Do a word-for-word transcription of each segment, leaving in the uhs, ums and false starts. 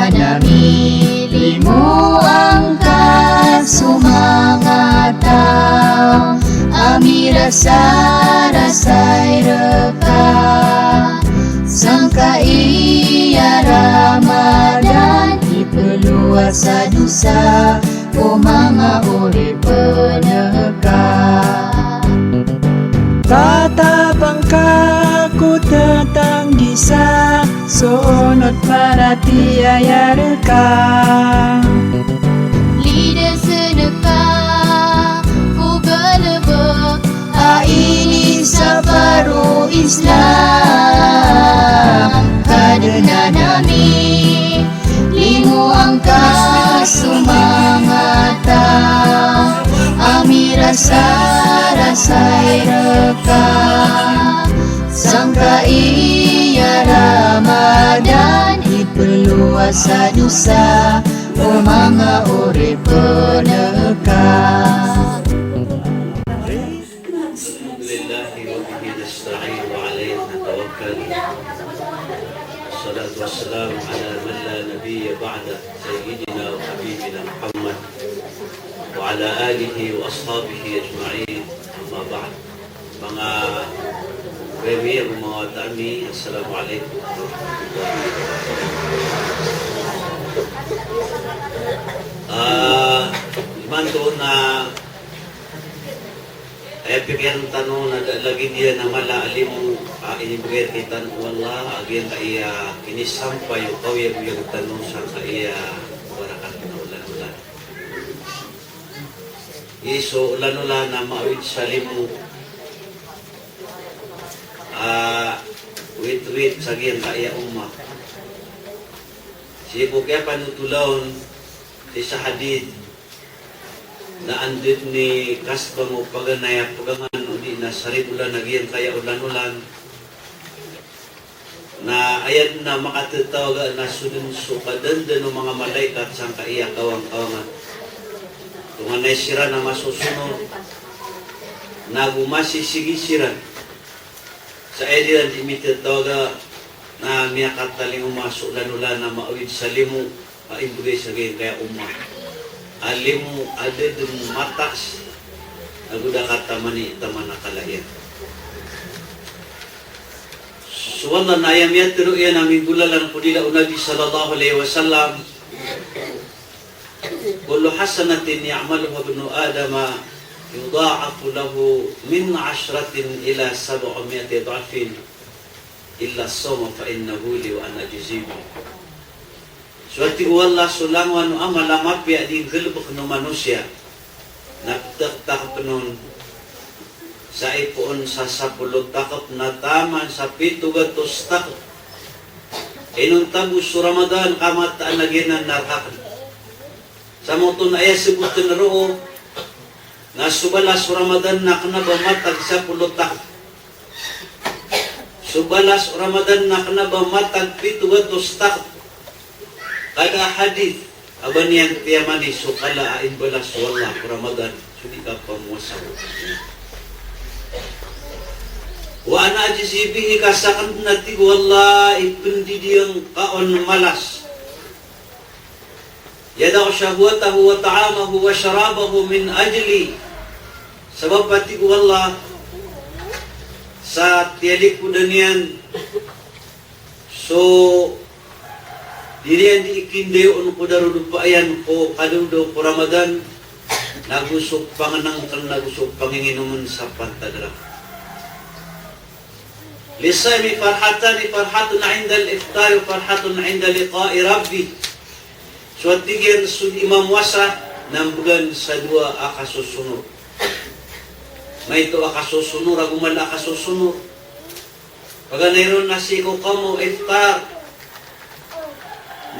Nami limo angka so manga taw a mirasarasay reka sangkai a Ramadan, iplowa sa dosa o manga oripen ka. Tatapang ka ko tatanggi sa so onot paratiyaya reka. Lidesen ka ko galebek a inisapar o Islam. Kadnan ami, limo angka so manga taw a mirasarasay reka sangkai a Ramadan, iplowa sa dosa o manga oripen ka. الحمد لله وبه نستعين وعليه نتوكل. والصلاة والسلام على من لا نبي بعده، سيدنا وحبيبنا محمد وعلى آله وأصحابه أجمعين. أما بعد. Manga bebiyag o manga wata ami, assalamu alaikum warahmatullahi wabarakatuh. Ah, imanto na aya pikiran tano na da lagid iyan a mala a limo a inibgay rktano o Allah a giyangkaya kinisampay o kaoyagoyag tano sangkaya barakat na olan-olan. Giya so olan-olan a maawid sa limo a witwit sa giyangkaya ummah. Sii ko kiyapanotola on sii sa hadith na anda dn i kasbang o paganay a pgangan odi na saribolan a giyangkaya olan-olan. Na aya dn a makatatawaga na so dn so kadandan o manga malaikat sangkaya kawangkawangan. Tonganay siran a masosonor, na go masisigi siran. Sa aya dn iran di mitatawaga na miyakatalingoma so olan-olan a maawid sa limo a imbgay sa giyangkaya ummah. A limo a da dn mataas, ago da kataman i taman a kala iyan. So Allah na aya miyatharo iyan a minggolalan ko dila o Nabi sallallahu alaihi wasallam, "Kullu hasanatin ya'maluha ibnu Adama yudha'af lahu min ashratin ila sab'imi'ati dha'fin illa as-sawma fa innahu li wa ana ajzi bih." So tig o Allah, so langowan o amal a mapiya a di nggalbkn o manosiya na ptaktakpn on sa ipoon sa sapolo takp na taman sa pito gatos takp. Inonta bo so Ramadan ka mataan a giyanan na rkakn. Sa maoto na aya sabotn roo na so balas o Ramadan na kna ba matag sapolo takp. So balas o Ramadan na kna ba matag pito gatos takp. Kada hadith a ba niyan tiyamani so kala a imbalas o Allah ko Ramadan so di kapamowasa. Wa ana ajzi bihi, ka sakn dn a tig o Allah i pndidiyang ka on malas. Yada'u shahwatahu wa ta'amahu wa sharabahu min ajli. Sabap a tig o Allah sa tiyalikodan iyan so dii niyan di ikindayoon ko darodopa iyan ko kadawdaw ko Ramadan, nago so pangnngkn, nago so panginginomn sa pantag rakn. Lis-saimi farhatani, farhatun 'indal iftar, wa farhatun 'inda liqa'i rabbih. So a tig iyan so di mamowasa na mbgan sa dowa a kasosonor. Maito a kasosonor ago mala a kasosonor. Paganay ron na sii ko kamo iftar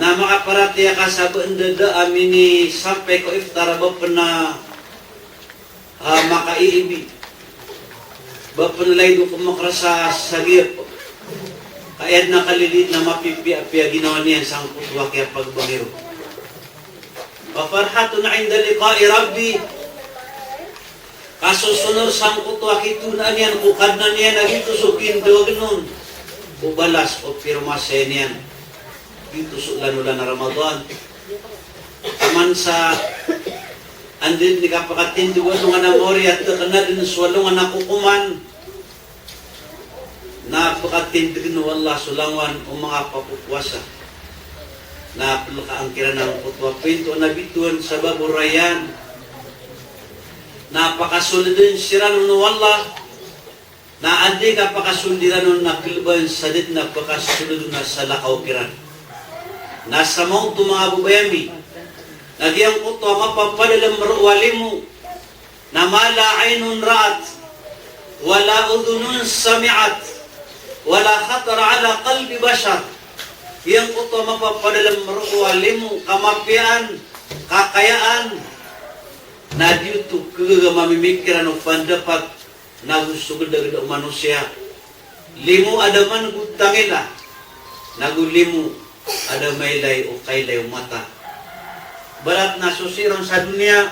na makaparatiyaya ka sa ba ndada a minisampay ko iftar a ba pn a, ah, makaiibi. Ba pn a lagid o kmakra sa sagiyap. Ka aya dn a kalilid na mapipiyapiya ginawa niyan sangkoto a kiyapagbangiro. Wa farhatun 'inda liqa'i rabbih. Kasosonor sangkoto a kitonaan iyan ko Kadnan iyan a giyoto so kindawagn on ko balas o pirmasay niyan. Giyoto so olan-olan a Ramadan. Taman sa anda dn i kapakatindg o alongan a maori a tkanan dn so alongan a kokoman, na pakatindgn o Allah so langowan o manga papopowasa. Na plkaan kiran angkoto a pinto a nabitowan sa Babur Rayyan. Na pakasoldn siran on o Allah. Na anda i kapakasold iran on na kalbaan sa da dn a pakasold on a salakaw kiran. Na sa maoto, manga babay ami, na giyangkoto a mapapadalm roo a limo, na ma la aynun ra'at, wa la udhunun sami'at, wa la khatara ala qalbi bashar. Giyangkoto a mapapadalm roo a limo, kamapiyaan, kakayaan, na di oto kagaga mamimikiran o pandapat, nago so gdagda o manosiya. Limo a da man go tangila, nago limo a da mailay o kailay o mata. Ibarat na so sii ron sa doniya,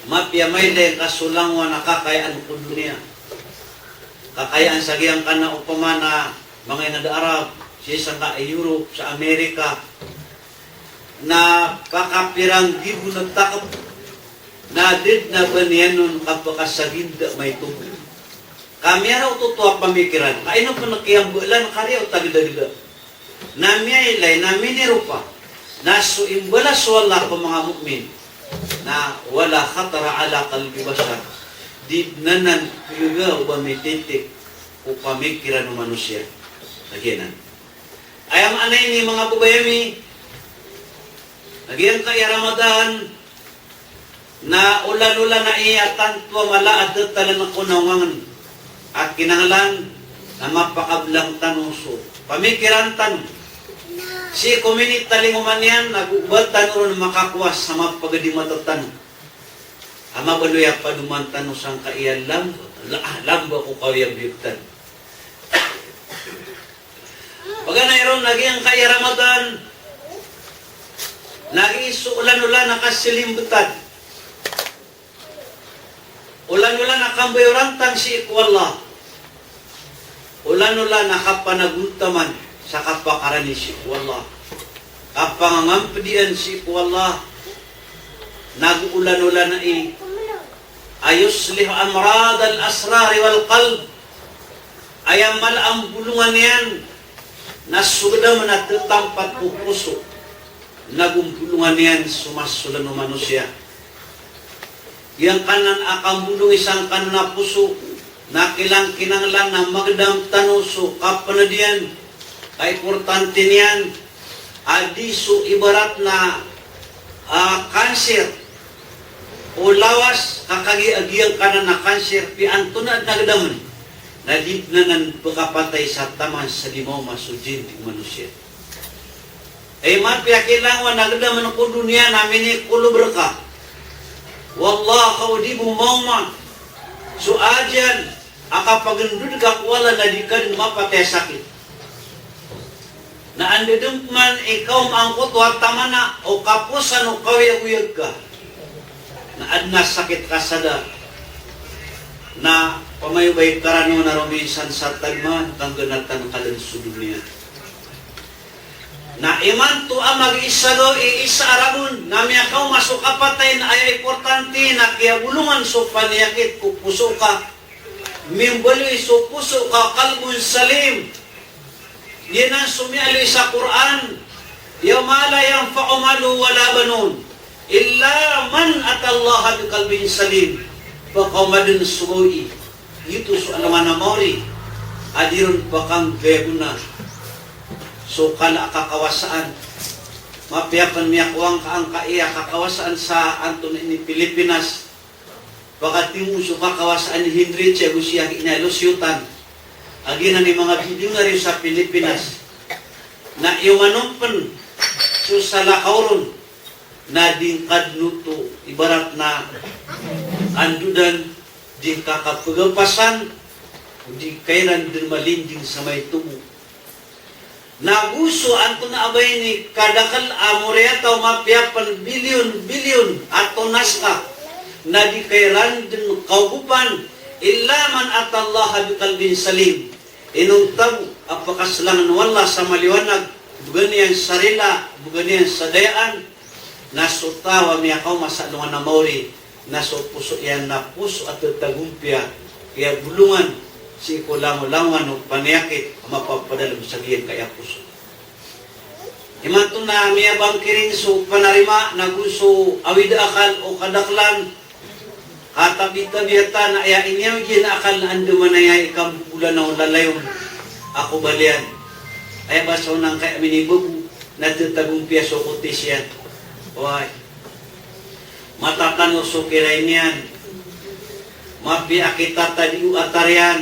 mapiya mailay ka so langowan a kakayaan ko doniya. Kakayaan sa giyangkanan a opama na manga inadn a Arab, sii sangkai Europe, sa Amerika, na pakapirang gibo na takp, na da dn a ba niyan on kapakasaginda maito. Ka miyaraot oto a pamikiran, ka ino pn kiyambalan ka riya o tagdagda. Na miyailay, na miniropa, na so imbalas o Allah ko manga mu'min, na wala khatara ala qalbi bashar. Di dn anan kagaga o ba mititip ko pamikiran o manosiya. Lagid anan. Aya maana ini, manga babay ami, na giyangkaya Ramadan, na olan-olan ai a tanto a mala a dn tano ko naongangen a kinanglan na mapakablang tano so pamikiran tano. Sii ko minitalingoma niyan, nago ba tano ron makakowa sa mapagadi mata tano a mabaloy a padoman tano sangkaya lam-, la-, lamba ko kawiyagwiyag tano. Paganay ron, na giyangkaya Ramadan, na giya so olan-olan a kasilimbtad. Olan-olan a kambayorantang sii ko Allah. Olan-olan a kapanagontaman sa kapakarani sii ko Allah. Kapangangampdian sii ko Allah. Nago olan-olan ai a yuslihu amradal asrari wal qalb. Aya mala a mbolongan iyan na so gdam na ttampat ko poso, nago mbolongan iyan so masolan o manosiya. Giyangkanan a kambolongi sangkanan a poso, na kilang kinanglan na magdam tano so kapnd iyan, kaimportante niyan, a di so ibarat na, ah, kanser o lawas, ka kagiya giyangkanan a kanser, pn antonaa dn a gdamn, na di dn anan pkapatay sa taman sa di maoma so diyandi o manosiya. Ay mapiya kilangowan a gdamn ko doniya na minikolob rka. Wallah, ka o di bo maoma so ajal a kapagndod ka ko Allah na di ka dn mapatay a sakit. Na anda dn pman i kaoma angkoto a tamana o kaposan o kaoyagoyag ka, na adn a sakit ka sa da, na pamayobay ka rano na rominsan sa tadman, kangganatan ka dn so doniya. Na imanto a magiisa lo i isa a ragon na miyakaoma so kapatay na aya importante na kiyabolongan so paniyakit ko poso ka. Mimbaloy so poso ka qalbun salim. Giyanan so miyaaloy sa Qur'an, "Yawma la yanfa'u malun wala banun, illa man atallaha biqalbin salim." Pkaoma dn so gawii, giyoto so alongan a maori a di ron pkanggay a gona so kala a kakawasaan. Mapiya pn miyakowa angka angkaya kakawasaan sa antonaa ini Pilipinas. Pakatimo so kakawasaan i Henry Che ago si Aguinaldo Siutan. A giyanan i manga billionaire sa Pilipinas. Na iyo manompen so salakaw ron na di ngka dn oto ibarat na kandodan, di ngka kapagapasan, di ka iran dn malinding sa maito bo. Na go so antonaa ba ini kadakl a moriyataw, mapiya pn bilyon-bilyon a tonas ka, na di ka iran dn kaogopan, illa man atallaha biqalbin salim. Inonta bo a pakaselangan o Allah sa maliwanag, bgan iyan sa rila, bgan iyan sa dayaan, na so taw a miyakaoma sa alongan a maori, na so poso iyan na poso a tatagompiya, kiyabolongan sii ko langolangon o paniyakit a mapapadalm sa giyangkaya poso. Imanto na miyabangkiring so panarima, nago so awid a akal o kadaklan, katabitabiya ta na aya iniyawid iyan a akal na andamanaya i kambobolana o lalayon a kobal iyan. Aya ba so nangkaya minibago na tatagompiya so kotis iyan. Oway. Matatanor so kiray niyan. Mapiya a kitatadi o atar iyan.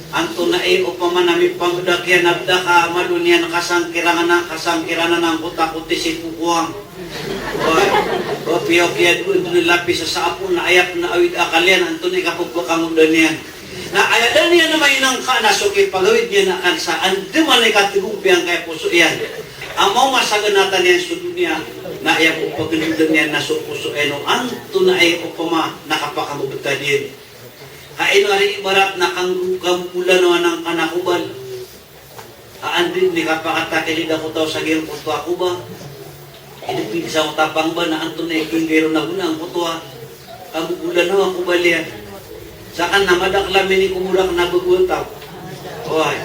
Antonaa i opama na mipangda kiyan a bda ka malo niyan kasangkirana, kasangkirana angkoto a kotis i kokowang. Oway, ba piya o kiyadoan dn a lapis sa saapo na aya pn a awid a akal iyan, antonaa i kapphkangoda niyan. Na aya da niyan mainangka na so kipagawid niyan a akal sa andamanaya i katagompiya angkaya poso iyan a maoma sa ganatan iyan so doniya, na aya bo pagndodn iyan na so poso iyan o antonaa i opama na kapakambebetad iyan. Ka ino ari ibarat na kanggo kambobolana o anan ka na kobal. A anda i kapakatakilid ako taw sa giyangkoto a kobal. Idapig sa oto a pangba na antonaa i kinggay ron a gona angkoto a kambobolana o kobal iyan. Sakan na madakl a minikomorak na bago a taw. Oway.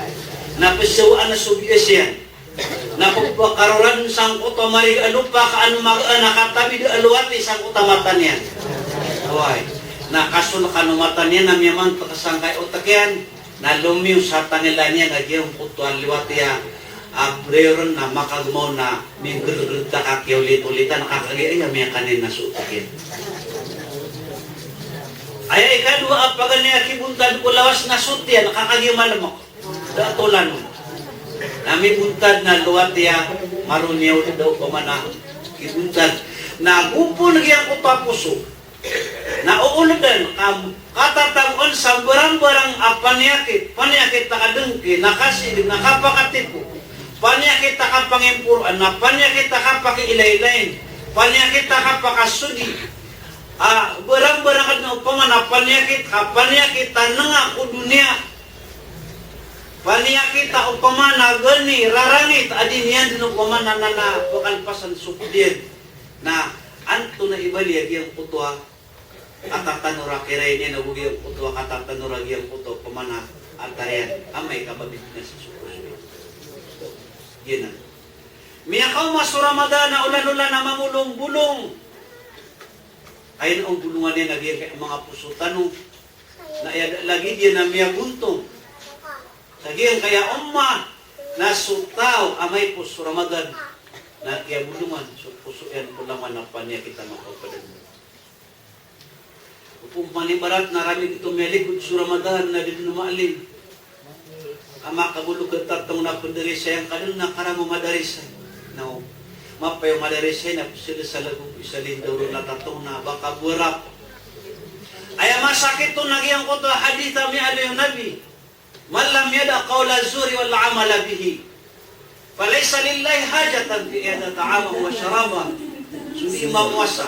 Na pzawaan so bias iyan. Na pphakaroran sangkoto a mariga a lopa ka ano magaan a katabid a lowati sangkoto a mata niyan. Oway. Na kasolkan o mata niyan na miyamantk sangkai otk iyan. Na lomiyo sa tangila niyan a giyangkoto a liwati a, a, breyoren na makagmaw na minggergerta ka kiyolitolitan ka kagiya aya miyakanin na so otk iyan. Aya ikadowa a paganay a kibontad ko lawas na so tiyan ka kagiya malemok. Da a tolan on. Na mibontad na liwati a maroniyaw da opama na kibontad. Na gopon giyangkoto a poso. Na ooldan ka, katatagoan sa mbarangbarang a paniyakit, paniyakit a kadengki, na kasign, na kapakatipo, paniyakit a kapangimporoan, na paniyakit a kapakiilaylayin, paniyakit a kapakasodi, a, mbarangbarang adn a opama na paniyakit, ka paniyakit a nenga ko doniya, paniyakit a opama na gani rarangit a di niyan dn opama na, na, na pakalpasan so kodiyan. Na antonaa i bali a giyangkoto a katatanor a kiray niyan ago giyangkoto a katatanor a giyangkoto a opama na atar iyan, amay ka ba bibinasa so poso iyan. Giyanan. Miyakaoma so Ramadan na olan-olan a mamolongbolong. Aya na ombolongan iyan a giyangkaya manga poso tano. Na aya da lagid iyan a miyagontong sa giyangkaya ummah na so taw a maipos so Ramadan na kiyabolongan so poso iyan ko langowan a paniyakit a mapapadalm. Opama ibarat na ramig oto miyaligod so Ramadan na di dn maalim. A makabolog a tatong na pndarisay angka dn na karamo madarisay. Na o mapiya o madarisay na psada sa lagog isa lindaw ron a tatong na ba kabowarap. Aya masakit on na giyangkoto a hadith a miyaaloy o Nabi. Man lam yada' qawla zuri wal amala bihi, falaysa lillahi hajatan fi an yada'a ta'amahu wa sharabah. So di mamowasa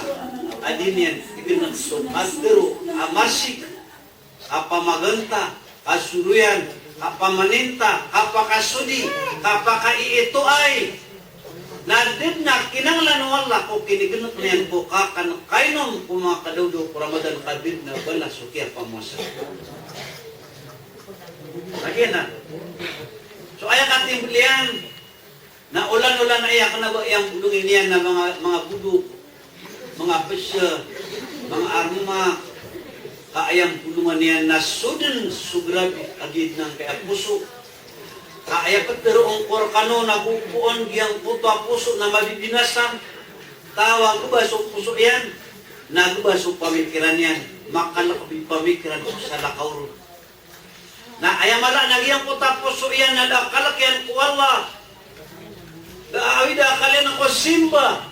a di niyan ignk so katharo a masik, kapamaganta, kasoroyan, kapamaninta, kapakasodi, kapakaiitoay. Na di dn a kinanglan o Allah ko kinignk niyan ko kakan kainom ko manga kadaodaw ko Ramadan ka di dn a balas o kiyapamowasa. Lagid na. So aya katimbl iyan na olan-olan a aya kna ba iyambolong iyan na manga, manga bodok, manga pesa, manga aroma, ka aya mbolongan iyan na so dn so grabe a giya dn angkaya poso. Ka aya ptharoon ko rkano na gopoon giyangkoto a poso na mabibinasa. Taw a gba so poso iyan, na gba so pamikiran iyan, makalk i pamikiran ko salakaw ron. Na aya mala na giyangkoto a poso iyan na da a kalk iyan ko Allah. Da a awid a akal iyan ko simba.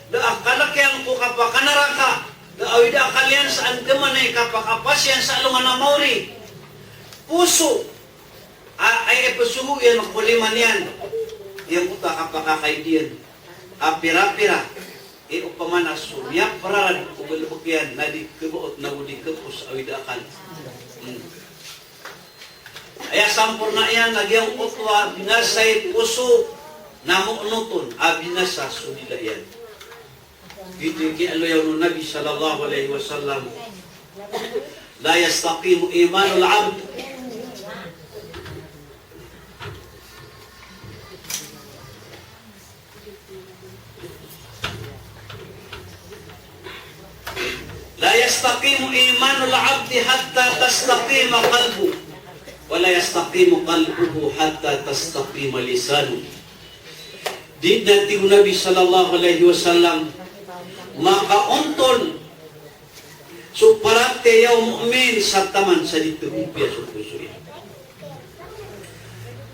Da a kalk iyan ko kapakanaraka. Da a awid a akal iyan sa andamanaya i kapakapas iyan sa alongan a maori. Poso a, aya ipsogo iyan ko lima niyan. Giyangkoto a kapakakaid iyan a pirapira i opama na so miyaprarad ko galbk iyan na di khabaot na go di khapos a awid a akal. Hmm. Aya samporna iyan na giyangkoto a binasa i poso na moonot on a binasa so dila iyan. Giyoto i kiyaaloya on o Nabi sallallahu alaihi wasallam, "La yastaqimu imanul abd." "La yastaqimu imanul abdi hatta tastaqima qalbuh, wa la yastaqimu qalbuhu hatta tastaqima lisanuh." Di dn, a tig o Nabi sallallahu alaihi wasallam, makaontol so paratiyaya o mu'min sa taman sa di tgompiya so poso iyan.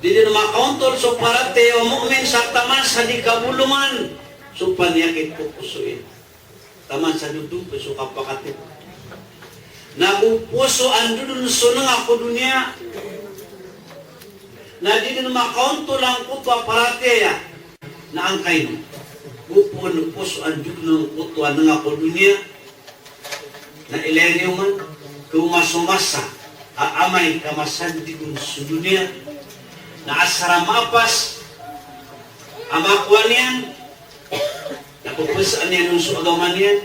Di dn makaontol so paratiyaya o mu'min sa taman sa di kabolongan so paniyakit ko poso iyan. Taman sa dodomp so kapakatip. Na go poso a ndodon so nanga ko doniya. Na di dn makaontol angkoto a paratiyaya na angkaino. Go poon poso a ndodon angkoto a nanga ko doniya. Na ilaya niyo man, ko masa-masa a amay ka masandig on so doniya, na asar a mapas a makowa niyan, na pphasaan iyan on so agama niyan,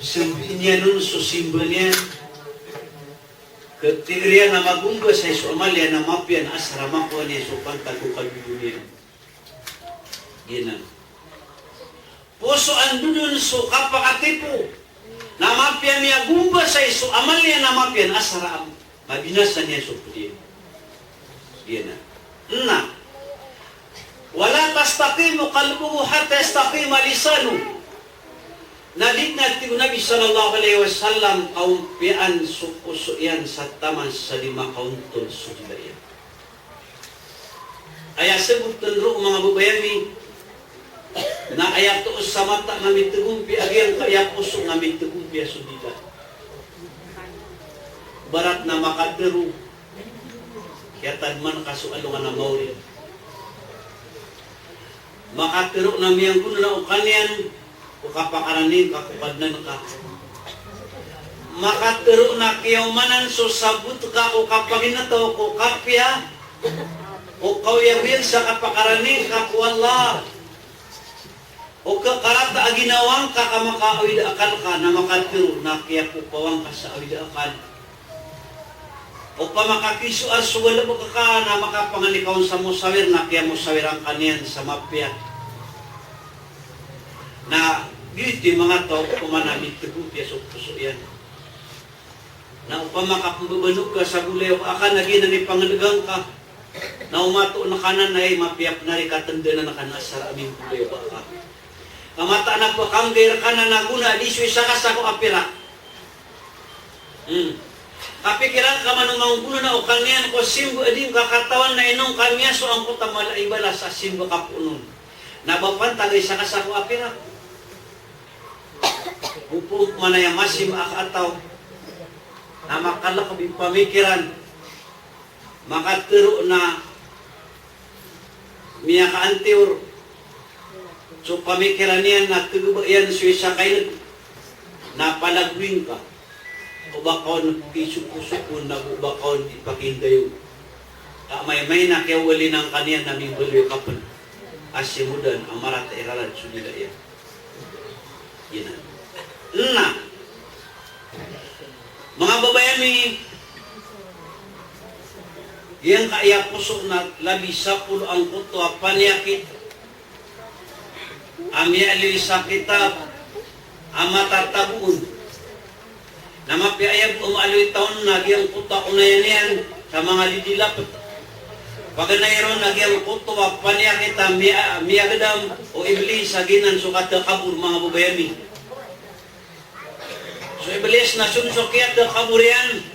sambiin iyan on so simba niyan, katig iyan a magomba sa so amal iyan a mapiya na asar a makowa niyan so pantag ko kadodo niyan. Giyanan. Poso a ndodon so kapakatipo, na mapiya miyagomba sa so amal iyan a mapiya na asar a mabinasa niyan so pd iyan. Giyanan. Na, "Wa la yastaqimu qalbuhu hatta yastaqima lisanuh." Na di dn, a tig o Nabi sallallahu alaihi wasallam, kaompiyaan so poso iyan sa taman sa di makaontol so dila iyan. Aya sabotn roo, manga babay ami, na aya toos sa mata na mitgompiya a giyangkaya poso na mitgompiya so dila. Ibarat na makatharo, kiyatadman ka so alongan a maori. Makatharo na miyanggonona o kaniyan ko kapakarani ngka ko Kadnan ka. Makatharo na kiyaomanan so sabot ka ko kapaginetaw ko kapiya, ko kaoyagoyag sa kapakarani ngka ko Allah. O kakarata a ginawa ngka ka makaawid a akal ka, na makatharo na kiyapokawan ka sa awid a akal. Opama ka kisoar so galbk ka na makapanganika on sa mosawir na kiyamosawiran ka niyan sa mapiya. Na giyoto i manga taw opama na mitgo piya so poso iyan. Na opama ka pmbabano ka sa golayoka ka na giyanan i pangndagang ka. Na omato ngka nan na aya mapiya pn a di katndanan ka na asar a minggolayoka ka. Ka mataan a pkanggair ka nan a gona di so isa ka sako a pirak. Hmm. Kapikiran ka man o manggonona o kaniyan ko simba a di ngka katawan na ino ngka miyasowa angkoto a mala i balas a simba ka poon on. Na ba pantag a isa ka sako a pirak. Opama na aya masimba a kataw na makalkb i pamikiran. Makatharo na miyakaantiyor so pamikiran iyan na kagba iyan so isa ka ineg na palagoyin ka. O ba ka on kisokosokoon na go ba ka on ipakindayo. Ka maymay na kiyawalinan ka niyan na mimbaloy ka pn a simodan a marata i rarad so dila iyan. Giyanan. Na, manga babay ami, giyangkaya poso na labi sapolo angkoto a paniyakit a miyaalil sa kitab a matatago on. Na mapiya aya bo a maaloy taw na giyangkoto a onayan iyan sa manga didilapet. Paganay ron na giyangkoto a paniyakit a miya-, miyagdam o Iblis a giyanan so katakabor, manga babay ami. So Iblis na so, so kiyatakabor iyan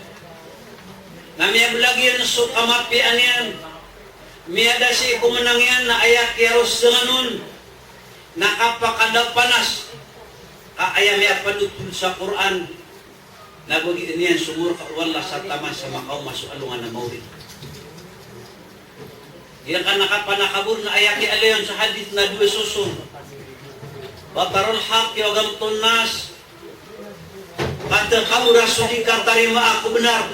na miyablag iyan so kamapiyaan iyan. Miyada sii ko mnang iyan na aya kiyarosangan on na kapakadapanas ka aya miyapanotol sa Qur'an. Na bagian iyan so morka o Allah sa taman sa makaoma so alongan a maori. Giyangkanan a kapanakabor na aya kiyaaloy on sa hadith na dowa soson. Batarul haqq wa ghamtun nas. Katakabor a so di katarimaa ko bnar.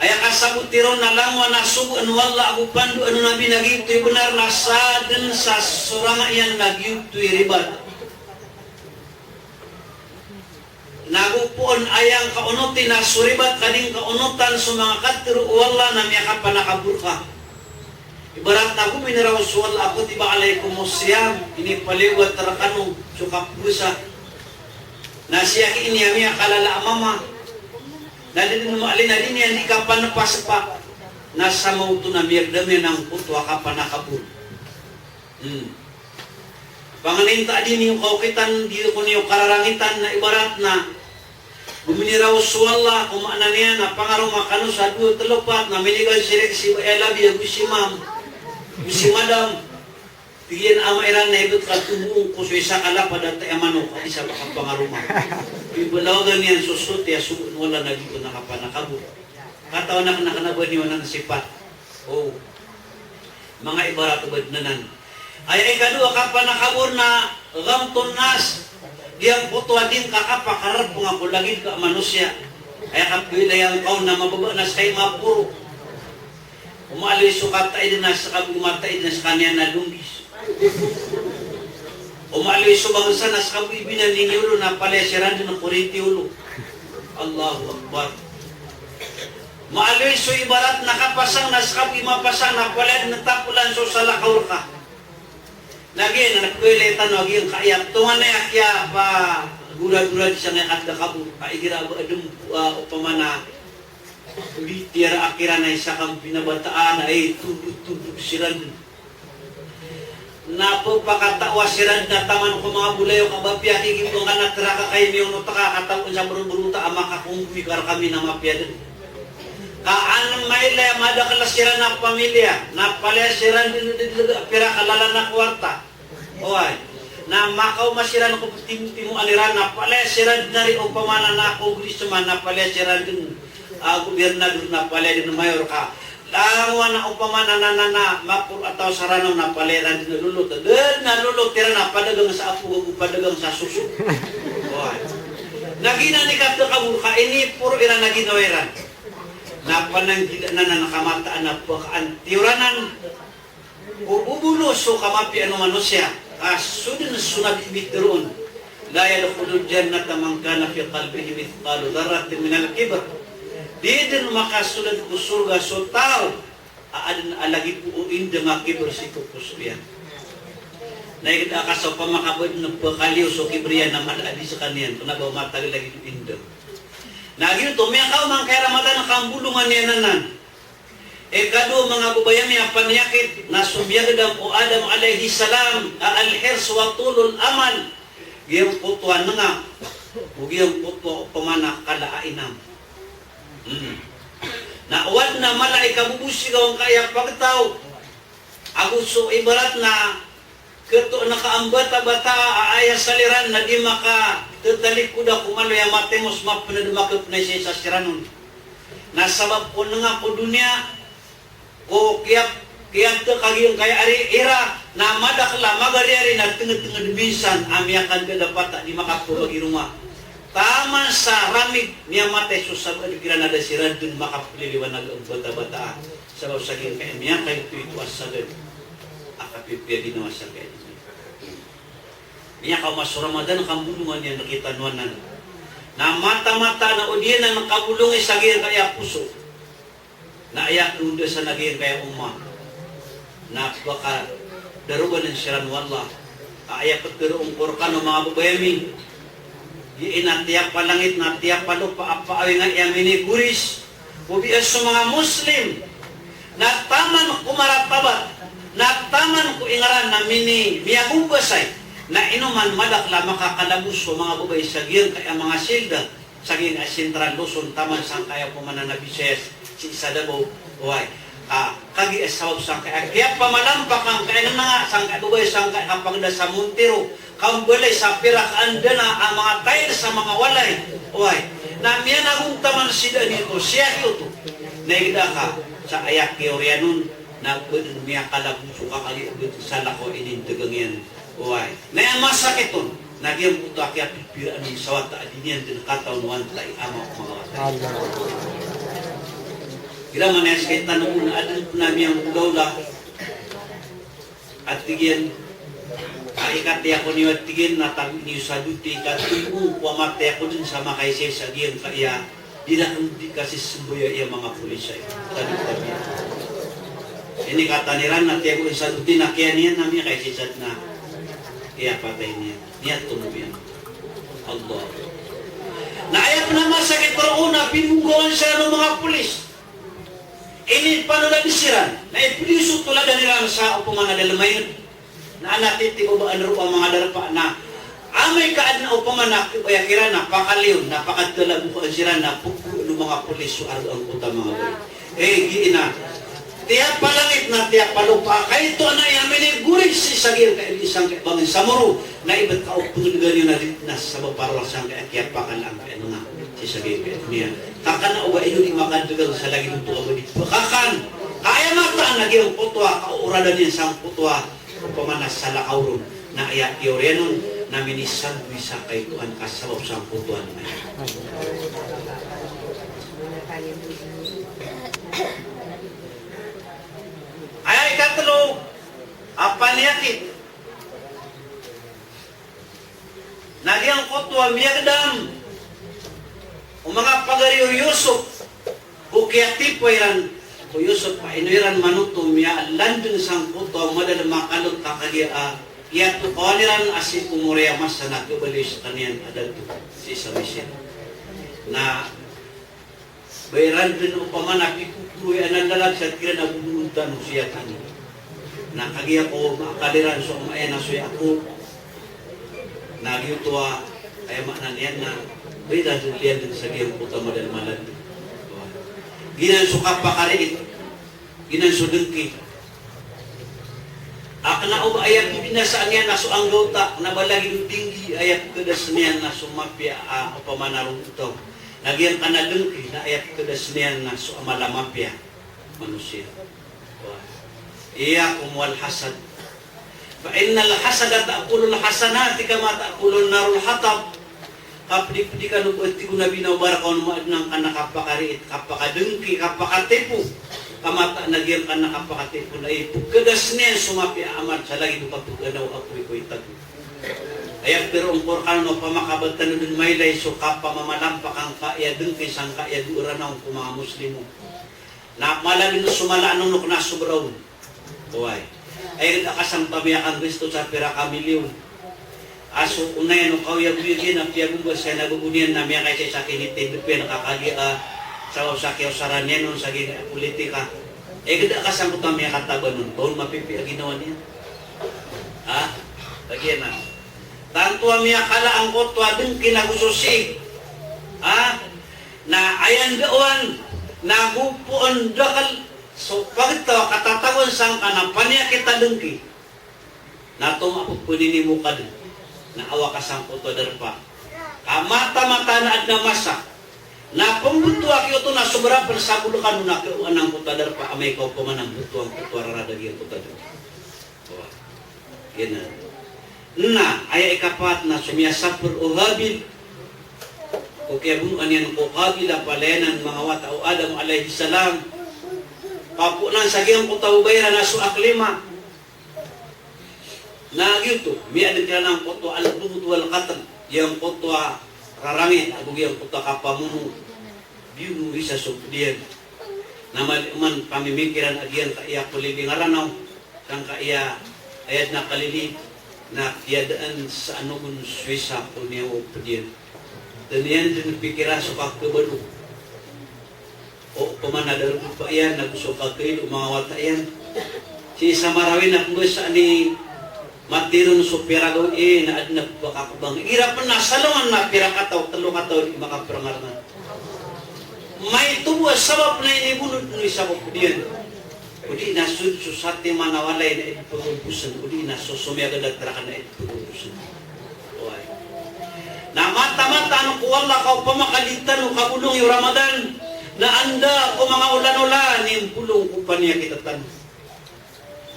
Aya kasaboti ron na langowan a sogoan o Allah ago pandoan o Nabi na giyoto i benar, na sadn sa sorang iyan na giyoto i ribat. Na go poon a aya ngka onoti na so ribat ka di ngka onotan so manga katharo o Allah na miyakapanakabor ka. Ibarat na go miniraw so Allah a kutiba alaykumus siyam, inipaliyogat rekano so kapowasa. Na siyaki ini a miyakalala a mama. Na di den maalin a di niyan di kapanepasepa. Na sa maoto na miyagdam iyan angkoto a kapanakabor. Hmm. Panganin ta di niyo kaokitan, di ko niyo kararangitan, na ibarat na go miniraw so Allah, ko maana niyan na pangaroma kano sa dowa telo pat, na minigan sirik si Baya Labi ago si Mam, ago si Madam. Tig iyan a ama iran na ibet ka tombong ko so isa ka lapad a tai a manok, a di sa ba ka pangaroma. Ibalawagan iyan so soti a sogoan o Allah na di ko na kapanakabor. Katawan aken a kena ba niyo anan sipat. O. Manga ibarat o ba den anan. Aya ikadowa a kapanakabor na ghamtun nas. Giyangkoto a di ngka kapakararep nga ko lagid ka a manosiya. Aya kapilaya ngka on na mababa na seka i maporo. O maaloy so kataid na seka bo, mataid na sekaniyan na longgis. O maaloy so bangsa na seka bo i binan ini olo na palaya siran den ko riti olo. Allahu Akbar. Maaloy so ibarat na kapasang na seka bo i mapasang na palaya den tapolan so salakaw reka. Na giyanan na pkhailay tano a giyangkaya tonganay a kiyapagoradorad sangkaya katda kabor. Ka igira a ba adn, ah, opama na di tiyara a kiran a isa ka mbinabataan a itodo-todo siran den. Na pphakatawa siran den a taman ko manga bolayoka a ba piyakigibang ka na tera ka kay miyonot ka, kataw on sa beroberota a makakonggoy ka rekami na mapiya den. Ka an mailay a madakel siran a pamilya, na palaya siran den di delegaa pira ka lalan a kowarta. Oway. Na makaoma siran ko ptimotimoan iran, na palaya siran den ari opama na, na congressman, na palaya siran den, ah, gobernador, na palaya den mayor ka. Langowan a opama na, na, na, na maporo a taw sa Ranaw na palaya iran den lolot. Den a lolot iran a padagang sa apog ago padagang sa soso. Oway. Na giyanan i katda kabor ka iniporo iran a ginawa iran. Na pananggila anan a kamataan a pkaantiyoranan. O bobolo so kamapiyaan o manosiya, ka so den so Nabi mitharo on, "La yadkhulul jannata man kana fi qalbihi mithqalu dharratin minal kibr." Di den makasold ko sorga so taw a aden a lagid o indeng a kibr sii ko poso iyan. Na igira ka sa opama ka ba den pkhaliyo so kibr iyan na mala a di sekaniyan, kena ba matago lagid o indeng. Na giyoto, miyakaoma angkaya Ramadan a kambolongan iyan anan. Ikadowa, manga babay ami a paniyakit, na so miyagdam o Adam alayhis salam a al-hirs wa tulul amal. Giyangkoto a nengak, o giyangkoto a opama na kala a inam. Hmm. Na o aden a mala i kabobosig angkaya pagtaw. Ago so ibarat na Ketoon ka a mbatabata a aya saliran na di makatetalikod a komaloy a matimo so mapened a makepnay sa isa siran on. Na sabap ko nengak ko doniya, ko kiyap-, kiyaptek a giyangkaya ari ira, na madakel a magariari na tenged-tenged minsan a miyakandadapata di makapabagi roma. Taman sa ramig, miyamatay so sabaad kiran a da siran den makapliliwanag a mbatabata. Sabap sa giyangkaya miyakaito-ito a sagad a kapipiya ginawa sangkaya di. Miyakaoma so Ramadan, kambolongan iyan rektano anan. Na mataan-mataan a o di anan kabolongi sa giyangkaya poso, na aya ondasan a giyangkaya omma na pekadarogan siran o Allah. Aya peteroon ko rekano, manga babay ami, giya ina tiyap a langit na tiyap a lopa a paawinga iyan minigoris. Ko biya so manga Muslim na taman ko maratabat, na taman ko ingaran na mini-, miyagobasay, na ino man madakel a makakalabos so manga babay sa giyangkaya manga silda, sa giyangkaya Central Luzon, taman sangkaya opama na Visayas, sii sa Davao, oway. Ah, kagiya sabap sangkaya kiyapamalampak angkaya nenenga, sangkaya babay, sangkaya kapagda sa Montero, kambalay sa pirak a ndana a manga tile sa manga walay. Oway. Na miyanagontaman sii dn ito, siyaki oto. Na igira ka sa aya kiyaoriyan on, na ba den miyakalagoso ka kagiya ba den salakaw a inintegang iyan. Oway. Na aya masakit on, na giyangkoto a kiyapipiraan on sa wata a di niyan den katawan o antai a ama o manga wata. Allah. Igira manaya sktano na adn pn a miyangolawla a tig iyan a ikatiya ko niyo a tig iyan na tago niyo sa doti, ikatlo ko a matay ako dn sa makaisaisa giyangkaya di rakn di kasismbaya iya manga polis aya. Tago tago iyan. Inikatan iran na tiyago iyan sa doti na kiyan iyan na miyakaisaisa dn a iyapatay niyan. Niyan tomo iyan. Allah. Na aya pn a masakit roo na pimbogawan siran o manga polis. Inipanodan siran, na ipolis o toladan iran sa opama na dalmayon. Na ana titibabaan roo a manga darpa na amay ka adn a opama na kibaya kiran na pakaliyon, na pakatalabokaan siran na pogkoon o manga polis so arga angkoto a manga bali. Eh, giya na tiyapalangit na tiyapalopa, kaito na aya minigori sii sa giyangkaya di sangkaya bangin sa moro, na ibt ka o pngdgan iyo na di na sabap a rowar sangkaya kiyapakala angkaya nonga sii sa giyangkaya doniya. Ka kna o ba ino di makadgang sa lagid oto a ba di pkakan. Ka aya mataan a giyangkoto a kaoradan iyan sangkoto a opama na salakaw ron, na aya tiyoriya on na minisambi sa kaitoan ka sabap sangkoto a nonga. Aya ikatlo a paniyakit na giyangkoto a miyagdam o manga pagari o Yusuf ko kiyatipo iran ko Yusuf a ino iran manoto miyalandng sangkoto a madalm a kalot ka kagiya a iyatokawan iran a sii ko moriya masa na khabaloy skaniyan a dato sii sa Misir. Na ba iran dn opama na pikokoroy a nalalag sa kiran a boboon tano siya tano. Na kagiya ko maakal iran so ama iyan a so Yakob. Na giyoto a aya maana niyan na ba iran dn liyan dn sa giyangkoto a madalm a landng. Giyanan so kapakariit. Giyanan so dngki. A kna o ba aya pibinasaan iyan na so anggawta, na ba lagid o dinggi aya pkhadas iyan na so mapiya a opama na roo taw. Na giyangkanan a dngki na aya pkhadas iyan na so amal a mapiya a manosiya. Wa iyyakum wal hasad. Fa innal hasada ta'kulul hasanati kama ta'kulun narul hatab. Kapdipdi kano ko, tig o Nabi, na o ba rka on madn angkanan a kapakariit, kapakadngki, kapakatipo. Ka mataan a giyangkanan a kapakatipo na ipkhadas iyan so mapiya a amal sa lagid o kapkhanaw a apoy ko itago. Aya pitharo o Qur'an na opama ka ba tano dn mailay so kapamamalampak angkaya dngki sangkaya dowa ranaw ko manga Muslim on. Na mala dn so mala a nonok na sobra on. Oway. Aya dn a kasangkami a kanggisto sa pira ka milyon. A so onay o kaoyagoyag iyan a piyagombas iyan a gogo niyan na miyakaisaisa kinitindp iyan ka kagiya a sabap sa kiyaosaran iyan on sa giyangkaya politika. Aya dn a kasangkami a kataban on, ba on mapipiya a ginawa niyan. Ha? Kagiya na. Tanto a miyakala angkoto a dngki nago so sii. Ha? Na aya ndao on na go poon dakl so pagtaw a katatagoan sangkanan a paniyakit a dngki. Na tomo a pphninimokad na awa ka sangkoto a darpa. Ka mataan-mataan a adn a masa na pmbtowa ki oto na sobra pn sa bolkan o na kawaan angkoto a darpa amay ka opama na mbtowa angkoto a rarad a giyangkoto a darpa. Oway. Giyanan. Na aya ikapat na so miyasapr o Habil ko kiyabonoan iyan ko Qabil a palayanan manga wata o Adam alayhis salam. Papoon sa giyangkoto a babay iran a so Aklima. Na giyoto, miyaadn kiran angkoto a al-bughd wal qatl, giyangkoto a rarangit ago giyangkoto a kapamono. Biyono isa so pd iyan. Na mala man pamimikiran a giyangkaya kolilingaranan o, sangkaya aya dn a kalili, na kiyadaan sa anogon so isa ko niyaw o pd iyan. Da niyan dn pikira so kakhabalo o opama na darodopa iyan, nago so kakailo o manga wata iyan. Sii sa Marawi na pmbasa ni Matiron so pira gawii na adn a pphakakbang. Igira pn a salongan na pira kataw, tlo kataw di makaprngarngan. Maito bo a sabap na inibonod o isa ko pd iyan. O di na so, so satiman a walay na ipphagomposan, o di na so somiyagad a trak na ipphagomposan. Oway. Na mataan-mataan ko Allah ka opama ka di tano kabolongi o Ramadan, na anda ko manga olan-olan i mbolong ko paniyakit tano.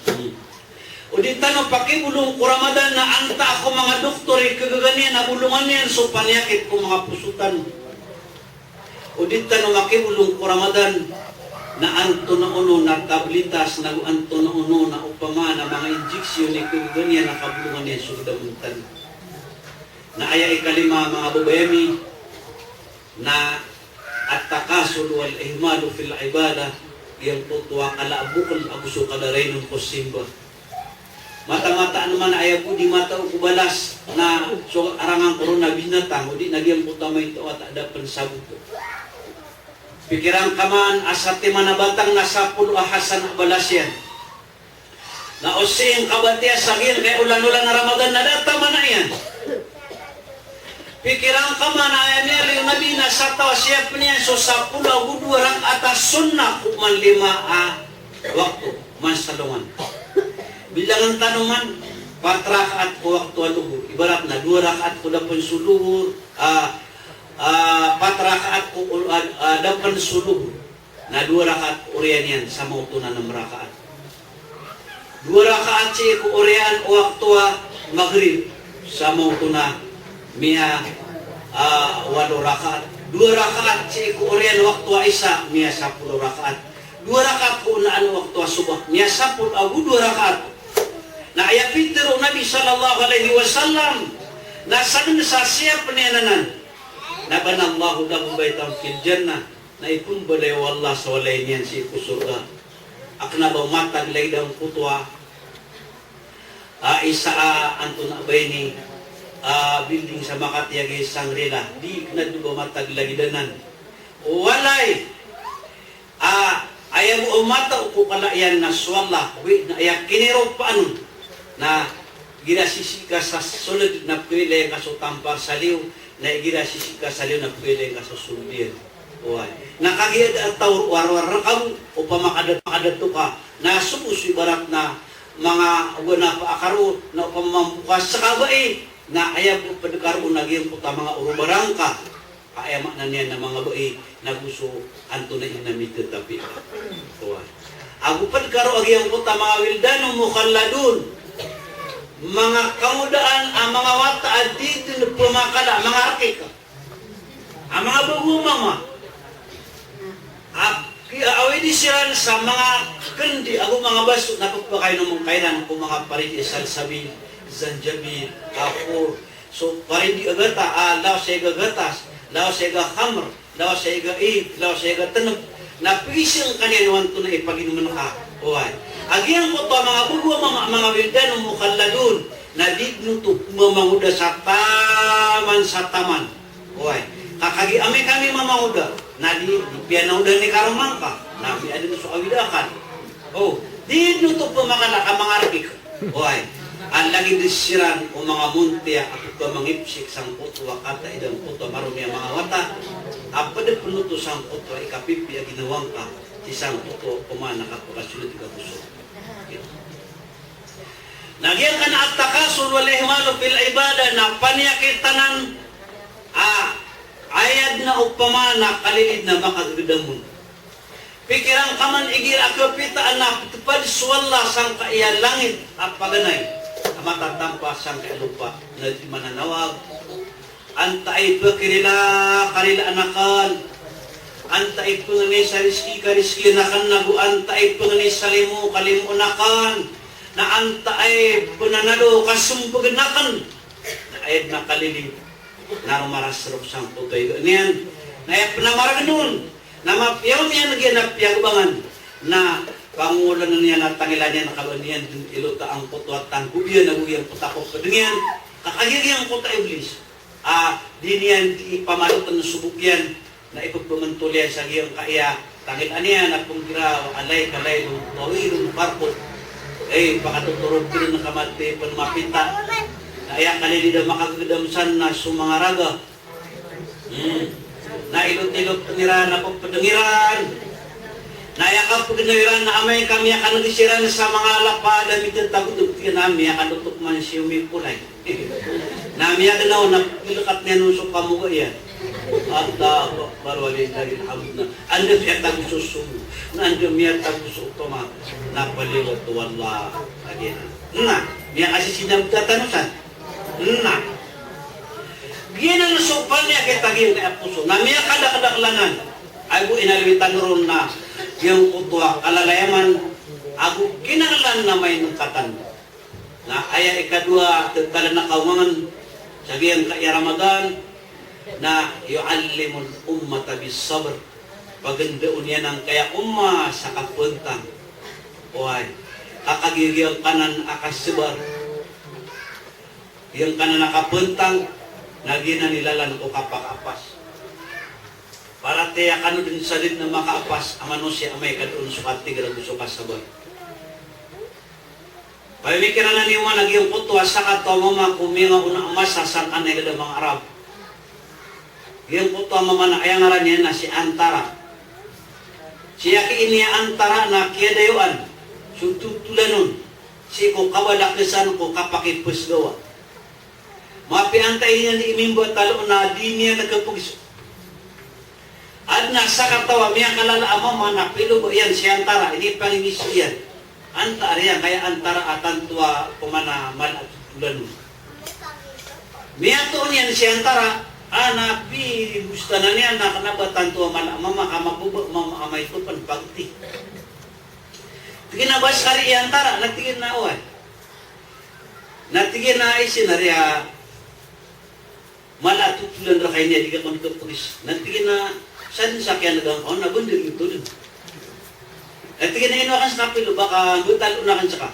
Hmm. O di tano pakibolong ko Ramadan na antaa ko manga doktor i kagaga niyan a bolongan iyan so paniyakit ko manga poso tano. O di tano makibolong ko Ramadan Na antonaa onon a tablitas, nago antonaa onon a opama na manga injection i khagogaan iyan a kabolongan iyan so gdam o tano. Na aya ikalima, manga babay ami, na at-takasul wal ihmalu fil ibadah, giyangkoto a kala a bokel ago so kada rainon ko simba. Mataan-mataan man a aya bo di matao ko balas na so arangan ko ron a binatang, odi na giyangkoto a maito a wata da pen sabot. Pikiran ka man a satiman a batang na sapolo a hasanah a balas iyan. Na o sii ngka batiya sa giyangkai a olan-olan a Ramadan na da taman a iyan. Pikiran ka man a aya miyaaloy o Nabi na sa taw a siyapen iyan so sapolo ago dowa rakaat a sunnah ko man lima a wakto, man sa alongan. Bilangen tano man, pat rakaat ko wakto a lohor. Ibarat na dowa rakaat ko da pen so lohor, a, a, pat rakaat ko, a, a, da pen so lohor. Na dowa rakaat ko oriyan iyan, sa maoto na nem rakaat. Dowa rakaat sii ko oriyan o wakto a Maghrib, sa maoto na miya, a, walo rakaat. Dowa rakaat sii ko oriyan o wakto a Isha, miya sapolo rakaat. Dowa rakaat ko onaan o wakto a Subah, miya sapolo ago dowa rakaat. Na aya pitharo o Nabi sallallahu alaihi wasallam, na saken sa siyapen iyan anan, na banallahu lahu baitan fil jannah, na ipembalay o Allah so walay niyan sii ko sorga. A kena ba matag lagid angkoto a, a, isa a, antonaa ba ini, a, building sa Makati a giya Shangri-La. Di kena di ba matag lagid anan. O walay, a, aya bo a matao ko kala iyan na so Allah, wi, na aya kiniropaan on. Na igira sisii ka sa soled na pkhailay ka so tampar sa liyo, na igira sisii ka sa liyo na pkhailay ka so soled iyan. Oway. Na kagiya da a taw roo a rowar reka bo, opama ka da, ka da toka, na so bo so ibarat na manga oba na paakaro, na opama mambo ka seka bai, na aya bo ped ka roo na giyangkoto a manga orobarang ka. Aya maana niyan na manga bai, nago so antonaa i na mitetapi. Oway. Ago ped ka roo a giyangkoto a manga wildanun mukhalladun. Manga kangodaan a manga wata a di den pemakala, manga rekik. A manga bago a mama. A, ki, a, awidi siran sa manga kendi ago manga baso na pepakainom ka iran ko manga paridi a salsabil, zanjabil, kafur, so paridi a gata, a, law sa iga gatas, law sa iga khamr, law sa iga ib, law sa iga teneb, na pegisa ngka niyan o antonaa i paginomen ka. Oway. A giyangkoto a manga bago a mama, manga wildanun mukhalladun, na di den oto mamangoda sa taman sa taman. Oway. Ka kagiya ami kami mamangoda, na di, di piyanaoda ni karoma ngka, na miyaden so awid a akal. O, di den oto pemakala ka manga rekik. Oway. A lagid siran o manga montiya a pepamangipsik sangkoto a kataid angkoto a maroni a manga wata a ped pen oto sangkoto a ikapipiya a ginawa ngka sii sangkoto a opama na kapekasoled ka ko sorga. Na giyangkanan a at-takasul wal ihmalu fil ibadah na paniyakit anan a, aya den a opama na kalilid na makagegedam on. Pikiran ka man igira a kapitaan a petepad so Allah sangkai a langit a paganay a matatampa sangkai a lopa, na di mananawag. Antai pekerila, karilaan aken. Antai pengeni sa rizki, kariskian aken, nago antai pengeni sa limo, kalimoon aken. Na antai penanado, kasembegen aken. Na aya den a kalilid na romarasrok sangkoto a iga niyan. Na aya pen a maregen on na mapiya on iyan giya na piyagebangan. Na pangolanan iyan a tangilaan iyan a kaba niyan den ilota angkoto a tangko iyan ago giyangkoto a kopedeng iyan. Ka kagiya giyangkoto a Iblis a di niyan di pamaloten so bok iyan, na ipepementol iyan sa giyangkaya tangilaan iyan a pengkira, "Wa alayka laylun tawilun farqud." Ey, pakatotorog den ka mati pen mapita. Na aya kalilid a makagegedam san na so manga raga. Hmm. Na ilot-ilot iran, na pepedeng iran. Na aya kapegedam iran na amay ka miyakaneg siran sa manga lapad a mitetagotob, tig iyan a miyakanotok man si Omi Kolay. Na miyagenaw na pelekat niyan on so kamoga iyan. Allahu Akbar walillahil hamd. Na anda miyatago so sogo, na anda miyatago so otoma, na paliwat o Allah a giyanan. Na miyakasisinam tatanusan. Na giyanan so paniyakit a giyangkaya poso. Na miyakadakdakl anan. Ay bo inaloy tano ron na Giyangkoto a kalalayaman ago kinanglan a mainengkatan. Na aya ikadowa a tetalan a kaongangen sa giyangkaya Ramadan na yu'allimul ummata bis sabr. Pagendaon iyan angkaya umma sa kapentang. Oway, ka kagiya giyangkanan a kasabar, giyangkanan a kapentang, na giyanan i lalan ko kapakaapas. Paratiyaya kano den sa di den a makaapas a manosiya amay ka doon so katigr ago so kasabar. Pamimikiran niyo man a giyangkoto a sakataw a mama ko miyangaona a masa sangkanan a iged a manga Arab. Giyangkoto a mama na aya ngaran iyan na si Antara. Sii ki ini a Antara na kiyadayoan so totolan on sii ko kabalakesan ko kapakipesgawa. Mapiya antaa iyan di imimbatalo na di niyan kapegiso. Aden a sakataw a miyakalala a mama na piloba iyan si Antara, inipangingis iyan. Antaa riyan kaya Antara a tanto a pemana mala a totolan on. Miyatoon iyan si Antara, a na pibostanan iyan na kena ba tanto a mala a mama ka mababa a mama a maito pen pagti. Tig iyan a ba sekari i Antara, na tig iyan a oway. Na tig iyan a isi na riya mala a totolan reka ini a di ka kon kepegis. Na tig iyan a sa den sa kiyanega ngka on na bender ito den. Na tig iyan a ino aken seka piloba ka mbetaloon aken seka.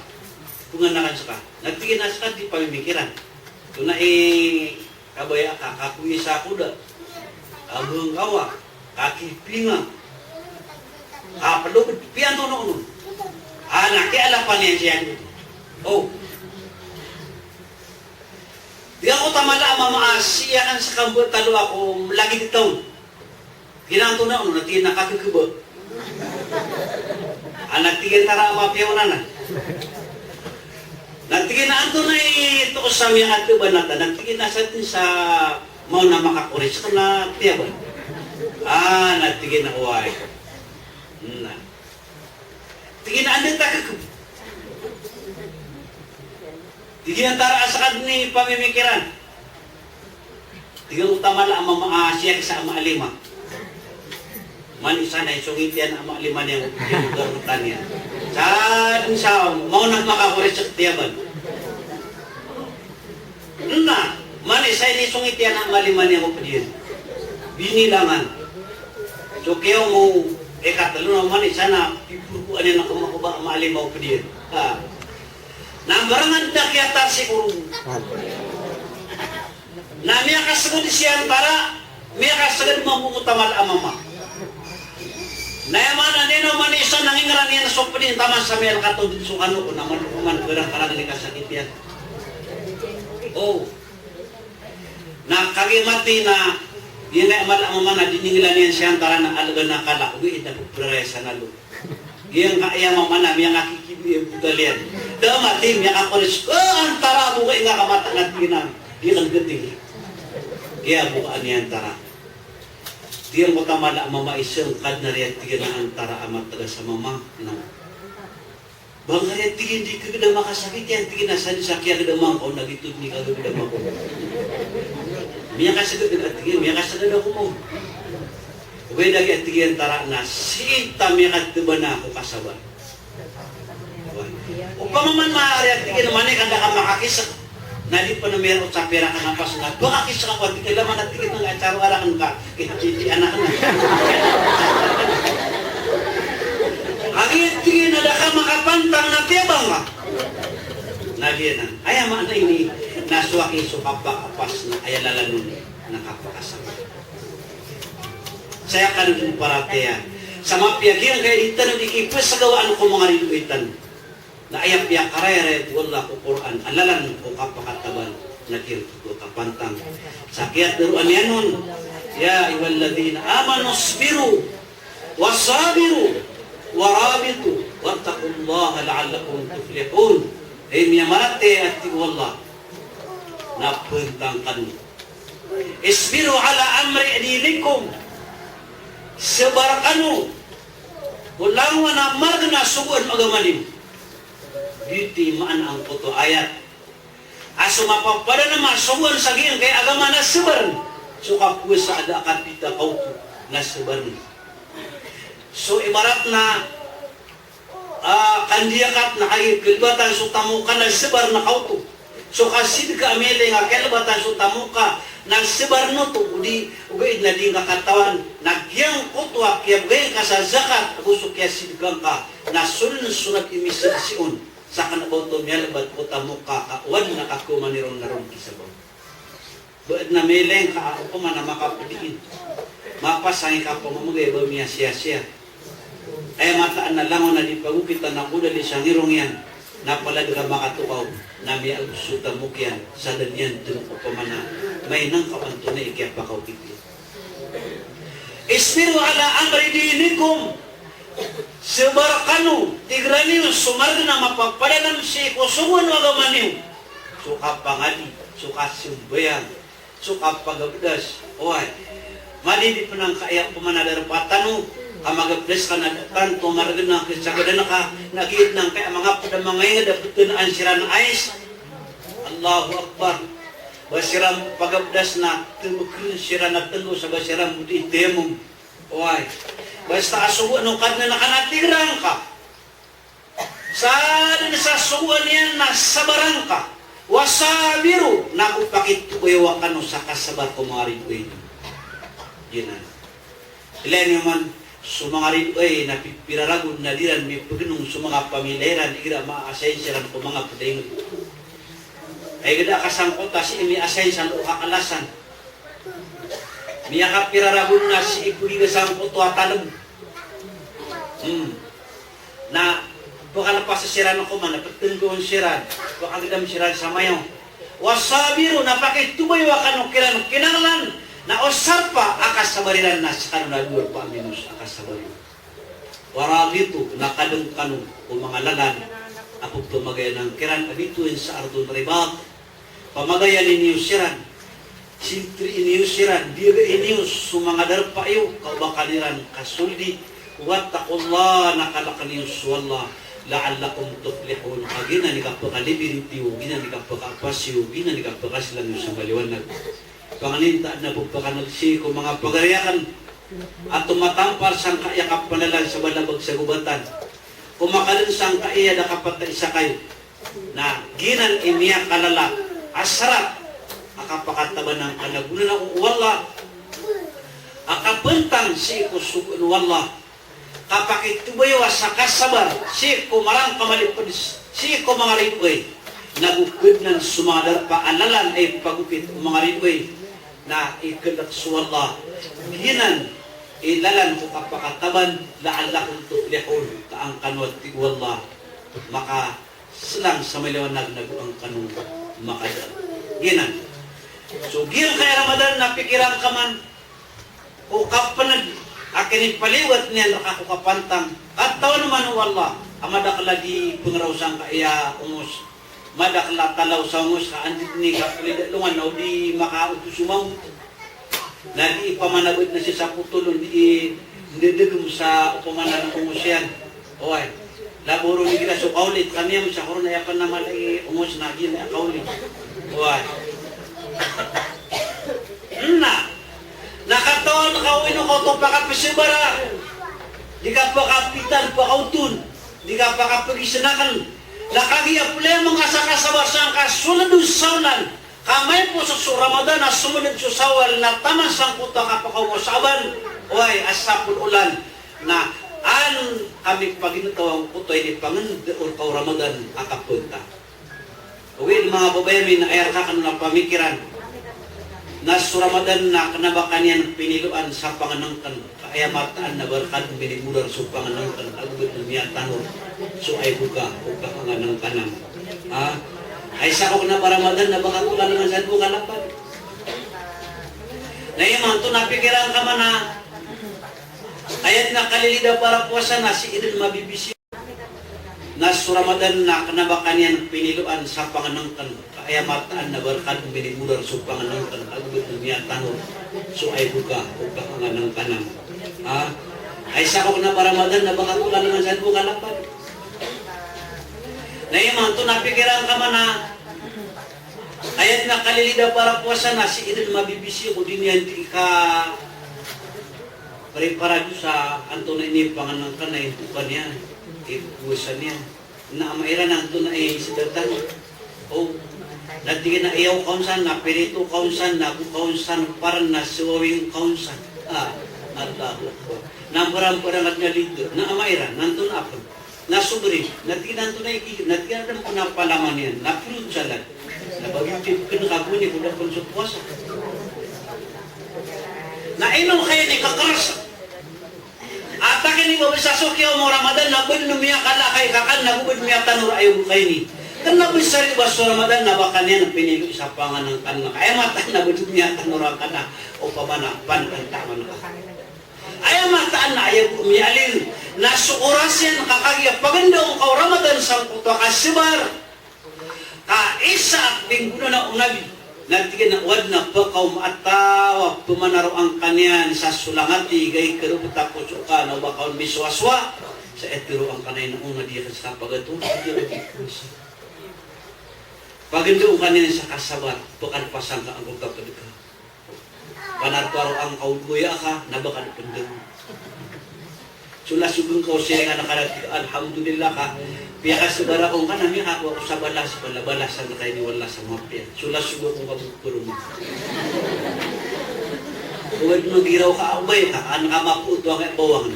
Pongan aken seka. Na tig iyan a seka di pamimikiran. Tonaa i kabaya ka, ka koisa koda, ka mengkawa, ka kipinga, ka pelobed, piyanto ono-ono. A na kiyalapan iyan siyan. O. Di ako tamala a mama a sii aken seka mbetalo ako lagid i taon. Tig iyan a antonaa on, na tig iyan a kakekeba. A na tig iyan a Antara a mapiya on anan. Na tig iyan a antonaa i toos a miyakateba nata, na tig iyan a sa den sa maona a makakoris ka na tiyaban. A na tig iyan a oway. Na. Tig iyan a anda ta kakeb. Tig iyan a Antara a seka den i pamimikiran. Tig iyan a oto a mala a mama a sii aki sa ama a lima. Manisa na isongit iyan a ama a lima niyan, tig iyan a garotan iyan. Sa den sa maona a makakoris ka tiyaban. Na, manisa inisongit iyan a ama a lima niyan ko ped iyan. Binilangan. So kiyaoma o ikatelo na manisa na piporokoan iyan a kemakoba a ama a lima ko ped iyan. Ha. Na barangan da kiyatar si koron. Na miyakaseged si Antara, miyakaseged mambo ko oto a mala a mama. Na aya maana niyan na manisa na ngingran iyan so ped iyan taman sa miyalekatod den so kano ko na mano ko man ko iran ka lagid i kasakit iyan. O. Na kagiya mati na, iyan a mala a mama na diningila niyan si Antara na alga na kala, ogaid na peperaya sa nalo. Giyangkaya mama na miyakakikibi a botal iyan. Da mati miyakakoris. A, Antara, boka inga ka mata na tig iyan a. Di ka ngeting. Giya boka ani Antara. Tig iyan ko oto a mala a mama a isengkad na riyan tig iyan a Antara a mategas a mama. Na. Ba ngka riyan tig iyan di kegedama ka sakit iyan tig iyan a sa di sa kiyagedama ngka on na giyoto di kagedama ko. Miyakaseged a tig iyan, miyakaseged ako mo. Ogaid a giya tig iyan a Antara na sii ta miyakateba na ako kasabar. Opama man maari a tig iyan a mani ka da ka makakisek. Na di pen miyarot sa pira ka napas na ba kakisek ako a tig iyan a laman a tig iyan a tiyaro a raken ka. Iti anak na. Agi tig iyan a da ka makapantang na tiyabang ka. Na giyanan. Aya maana ini na so aki so kapakaapas na aya lalan on na kapakasabar. Saya kano den paratiyaya. Sa mapiya giyangkaya di tano di kipesegawaan ko manga ridoay tano. Na aya piyakarayarayag o Allah ko Qur'an a lalan ko kapakatabal na giyangkoto a kapantang. Sa kiyatharoa niyan on, "Ya ayyuhalladhina amanu isbiru wa sabiru wa rabitu wattaqullaha la'allakum tuflihun." Hay miyamaratiyaya, a tig o Allah, na pantang kano. Isbiru ala amri dinikum. Sabar kano ko langowan a margn a sogoan o agama niyo. Giyoto i maana angkoto a ayat. A so mapapadan a masogoan sa giyangkai a agama na sabar. So kapowasa a da a kapita kaoto na sabar. So ibarat na, ah, kandiyakat na kagiya kalbatan so tamok ka na sabar na kaoto. So kasidka a miling a kalbatan so tamok ka na sabar na oto, o di, ogaid na di ngka katawan, na giyangkoto a kiyabgay ngka sa zakat, ago so kiyasidka ngka, na soln so nag-imisad si on. Sakn a ba oto miyalbat ko tamok ka, ka oway na kakoman iron na ron kisabaw. Ba adn a miling ka a opama na makapdiin. Mapasang i kapamamagay ba miyasiyasiya. Aya mataan na langon a di pagokitan a kodali sa ngirong iyan, na palad ka makatokaw, na miyaagos so tamok iyan, sa da niyan dn opama na mainang ka o antonaa i kiyapakaokit iyan. Isbiru ala amri dinikum. Sabar kano, tig iran iyo, so margn a mapapadalam sii ko sogoan o agama niyo. So kapangadi, so kasambayang, so kapagabdas. Oway. Madidi pn angkaya opama na darpa tano, ka magabdas ka na da tanto margn a kisagadan ka, na giya dn angkaya manga pd a manga ingd a ptnaan siran a ais. Allahu Akbar. Ba siran pagabdas na tmbkn siran a tndo sa ba siran bo di tayamum. Oway. Basta a sogoan o Kadnan a kna tig iran ka. Sa dn sa sogoan iyan na sabaran ka. Wasabiru, na ko pakitobayawa kano sa kasabar ko manga ridoay. Giyanan. Ilaya niyo man, so manga ridoay na pipira ragon na di ran mipgnong so manga pamilya iran igira ma-assign siran ko manga pd a ingd. Ay gda kasangkota sii mi-assign san o kakalasan. Miyakapira ragon na sii ko di kasangkoto a talm. Hmm. Na pkhalpas siran ko man, na ptnggoon siran, pkhagdam siran sa mayo. Wasabiru, na pakitobayawa kano kiran kinanglan, na o sarpa a kasabar iran na skano na dowa paminos a kasabar iran. Warabitu, na kadng kano ko manga lalan a pphmagayan kiran a bitowan sa ardul ribat. Pamagayan iyo siran, sintriin iyo siran, biyagai niyo so manga darpa iyo, ka o ba kaniran kasoldi. Wattaqullaha, na kalkn iyo so Allah, la'allakum tuflihun, ka giyanan i kapakalibirit iyo, giyanan i kapakaapas iyo, giyanan i kapakaslang iyo sa maliwanag. Pangnin ta adn a pphakanagsii ko manga pagari akn a tomatampar sangkaya kapanalan sa balabag sa gobatan. Ko makadn sangkaya da kapatay sa kayo. Na giyanan i miyakalala a sarat a kapakataban angka na gona na o Allah a kapntang sii ko sogoan o Allah, kapakitobayawa sa kasabar sii ko marangka malipd sii ko manga ridoay, nago Kadnan so manga darpa a lalan a ipagokit o manga ridoay, na ikalk so Allah. Giyanan i lalan ko kapakataban, la'allakum tuflihun, ka angkano, a tig o Allah, maka slang sa maliwanag na go angkano makadaan. Giyanan. So giyangkaya Ramadan na pikiran ka man ko kapnd a kinipaliwat niyan rka ko kapantang. Katawan man o Allah a madakl a di pngraw sangkaya ongos. Madakl a talaw sa ongos ka anda dn i kaplida alongan na o di makaoto so mambo. Na di pamanabd na siya sa potol on, di ndadgm sa opama na ongos iyan. Oway. Labo ron igira so kaolit, kami a misa ko ron aya pn a mala i ongos na giya a kaolit. Oway. Na, na katawan ka o ino ka oto pakapsabara. Di ka pakapitan, pakaoton. Di ka pakapgisn akn. Na kagiya playa manga sa kasabar sangka soled o Sawalan. Ka maipos so Ramadan a somoled so Sawal na taman sangkoto a kapakaoma o Saban, oway, a sapolo olan, na an kami pagintaw angkoto a inipangndao rka o Ramadan a kapnta. Ogaid manga babay ami na aya rka kano na pamikiran na so Ramadan na kna ba ka niyan piniloan sa pangnngkn. Ka aya mataan na ba rka dn minimodar so pangnngkn, ago ba dn miyatanor so aibo ka o kakangnngkn. Ha? Ay sa ko kna ba Ramadan na ba ka tokalangan sa dowa ka lapad. Na imanto na pikiran ka man a aya dn a kalilid a parapowasa na sii dn mabibisi. Na so Ramadan na kna ba ka niyan piniloan sa pangnngkn. Ka aya mataan na ba rka dn minimodar so pangnngkn, ago ba dn miyatanor so aibo ka o kakangnngkn. Ha? Ay sa ko kna ba Ramadan na ba ka tokalangan sa dowa ka lapad. Na imanto na pikiran ka man a aya dn a kalilid a parapowasa na sii dn mabibisi ko di niyan di ka Preparado sa antonaa i nipanganan ka na i boka niyan, i powasa niyan. Na amay iran antonaa i sdatan. O, na tig iyan a iyaw ka on san, na pirito ka on san, na go ka on san, paran na sawawing ka on san. Ah, Allahu Akbar. Na mbarambarang adn a lider. Na amay iran, na antonaa pn. Na so bri, na tig iyan antonaa i ki, na tig iyan a da pn a palaman iyan, na pnod sa lad. Na ba giyoto i pkn ka goni ko da pn so powasa. Na ino kaya ni kakrasa. Ata kini ba bsa so kiyaoma o Ramadan na bd miyakala kay kakan na bd miyatanor a aya bo kay ni. Kna bsa ri ba so Ramadan na ba kaniyan pinilo sa panganan kan na kaya mata na bd miyatanor a kana opama na pan kan taman ka. Aya mataan na aya bo miyalir na so oras iyan ka kagiya pagndao ngka o Ramadan sangkoto a kasabar. Ka isa a pinggonanao o Nabi na tig iyan a o adn a pkaoma a taw a pmanaro angka niyan sa so langat i gay kdopta ko so ka na o ba ka on misowasowa sa itharo angka niyan na o na di ka sa kapagato. Pagndao angka niyan sa kasabar, pkadpasang ka angkoto a pd ka. Panartaro angka o doya ka, na ba ka dn pndao. So lasog angka o siringan a kala tig ka, alhamdulillah ka. Piyakasabar ako ngka na miyakakowa ako sa balas, bala-balasan ka ini wala sa mapiya. So lasog ako ngka bo ko roma. Oway, magiraw ka, abay ka, an ka mapoot angkai bawang.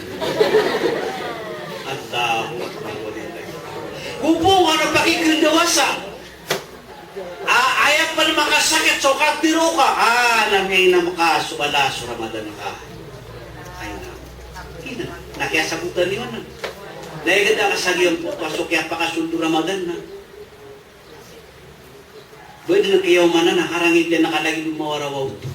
Allahu Akbar, walillahi. Go pn ka na pakikndawasa. A, aya pn makasakit so katharo ka, a, na miyay na makasobala so Ramadan ka. Ay na. Ina, na kiyasabotan iyan na. Na aya gda ka sa giyangkoto a so kiyapakasold o Ramadan na. Ba dn kiyaoma na, na karangit iyan na kalagid o mawarawa oto.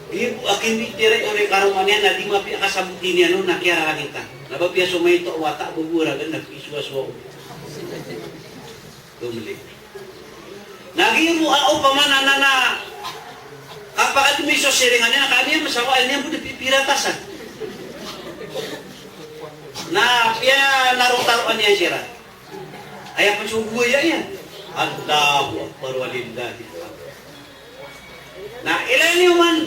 Giya bo a kimbitiyarai o karoma niyan na di mapiya kasaboti niyan on na kiyararangit a. Na ba piya so maito a wata a bo bo ragan na pisowasowa o. Gomli. Na giya bo a opama na, na, na kapakadmi so siringan iyan, ka niyan masawaan iyan bo di pipiratasan. Na piyanarotaroan iyan siran. Aya pn so buwaya iyan. Allahu Akbar, walillahil hamd. Na ilay niyo man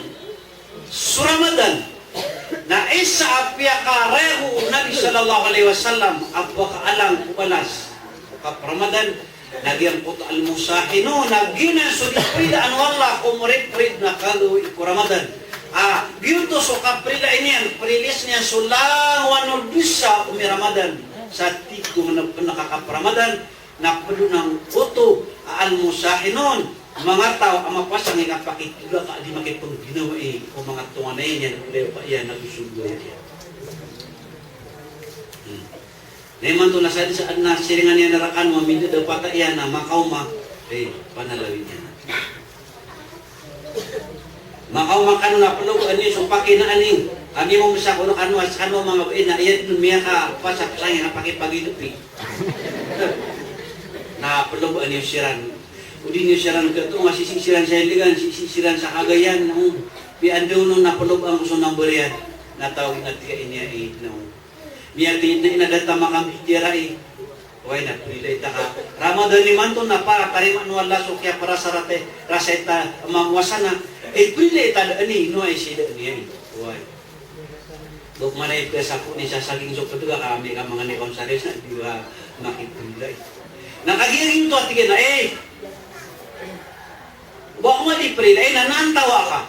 so Ramadan na isa a piyakarego o Nabi sallallahu alaihi wasallam a pakaalang ko balas o kap-Ramadan na giyangkoto al-musahinun, na giyanan so di prilaan o Allah ko moriporid na kagawii ko Ramadan. A, giyoto so kaprilaan iyan, prilis niyan so langowan o dosa o mi-Ramadan sa tig ko manga pn a kap-Ramadan. Na pd on angkoto a al-musahinun, manga taw a mapasang i kapakitolak a di makipngginawai ko manga tonganay niyan, o di pa iyan na go so doya iyan. Hmm. Na imanto na sadn sa adn a siringan iyan a rkano a mindadapata iyan a makaoma, eh, panalawi niyan. Makaoma kano na plogaan iyo so pakinaan iyo. Kami mo masa ko rkano a skano manga bai na aya dn miyakapasapsang a pakipagidpi. Na plogaan iyo siran. O di niyo siran kato nga sisii siran sa Iligan, sisii siran sa Cagayan, o. Piya anda on na plogaan ko so number iyan. Na tawag na tig a ini a i, no. Miyatid na ina data makambitiyarai. Oway na, prilai ta ka. Ramadan imanto na para tarimaan o Allah so kiyaparasarata, rasai ta mamowasa na. Eh, prilai ta dn i, ino ay si dn i ay. Oway. Dok manay piyasapon i sasaging so pd ka, kami ka manga ni kaon sa res na, di ka makiprilai. Na kagiya giyoto a tig iyan a, eh. Ba ko nga di prilai, na nantawa ka.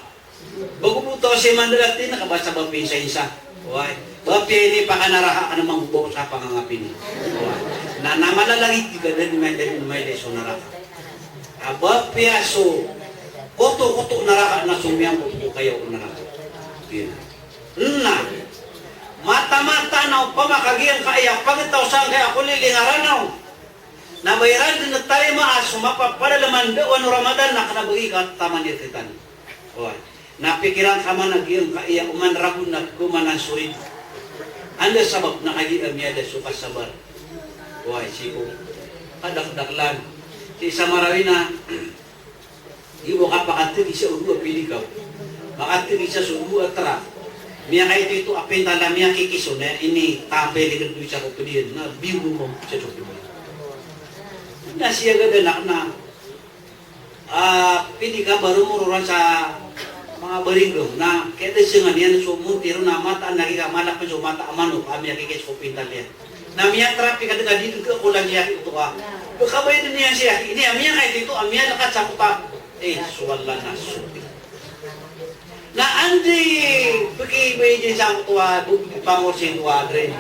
Bago bo taw si mandala ti na kabasa ba pinsa-insa. Oway. Ba piya ini pakanaraka ka na manggobaw sa pangangapini. Oway. Na, na malalangit di ka dn may, dn may di so naraka. A, ba piya so koto-koto naraka na so miyangkoto ko kayaw o naraka. Piya. Na. Mata-mata na opama ka giyangkaya pagtaw sangkaya ko liling a Ranaw. Na ba iran dn tarimaa so mapapadalm a ndawan o Ramadan na kna ba giya ka taman iyan kitan. Oway. Na pikiran ka man a giyangkaya oman ragon na pkhaoma na so rido. Anda sabap na kagiya miyada so kasabar. Oway, sii ko kadakdaklan. Sii sa Marawi na, di bo kapakatgi sa odo a pili ka. Makatgi sa so odo a trak. Miyakaito-ito a pinta na miyakikis on, na ini tampay ligd do isa ko pediyan, na biyo mo isa ko pediyan. Na siyagad a anak na, ah, pidi ka ba romororan sa Manga baringgem na kiyadasngan iyan so montir na mataan lagid a malapn so mata a manok a miyakikis ko pintal iyan. Na miyatrapik a dn ka di dn ka ko lagid iyan oto ka. Ba kabaya dn iyan siya ini a miyakay dito a miyalakat sa koto. Eh, so Allah na so. Na anda i pkibayad iyan sa koto a pangorsi koto a drain.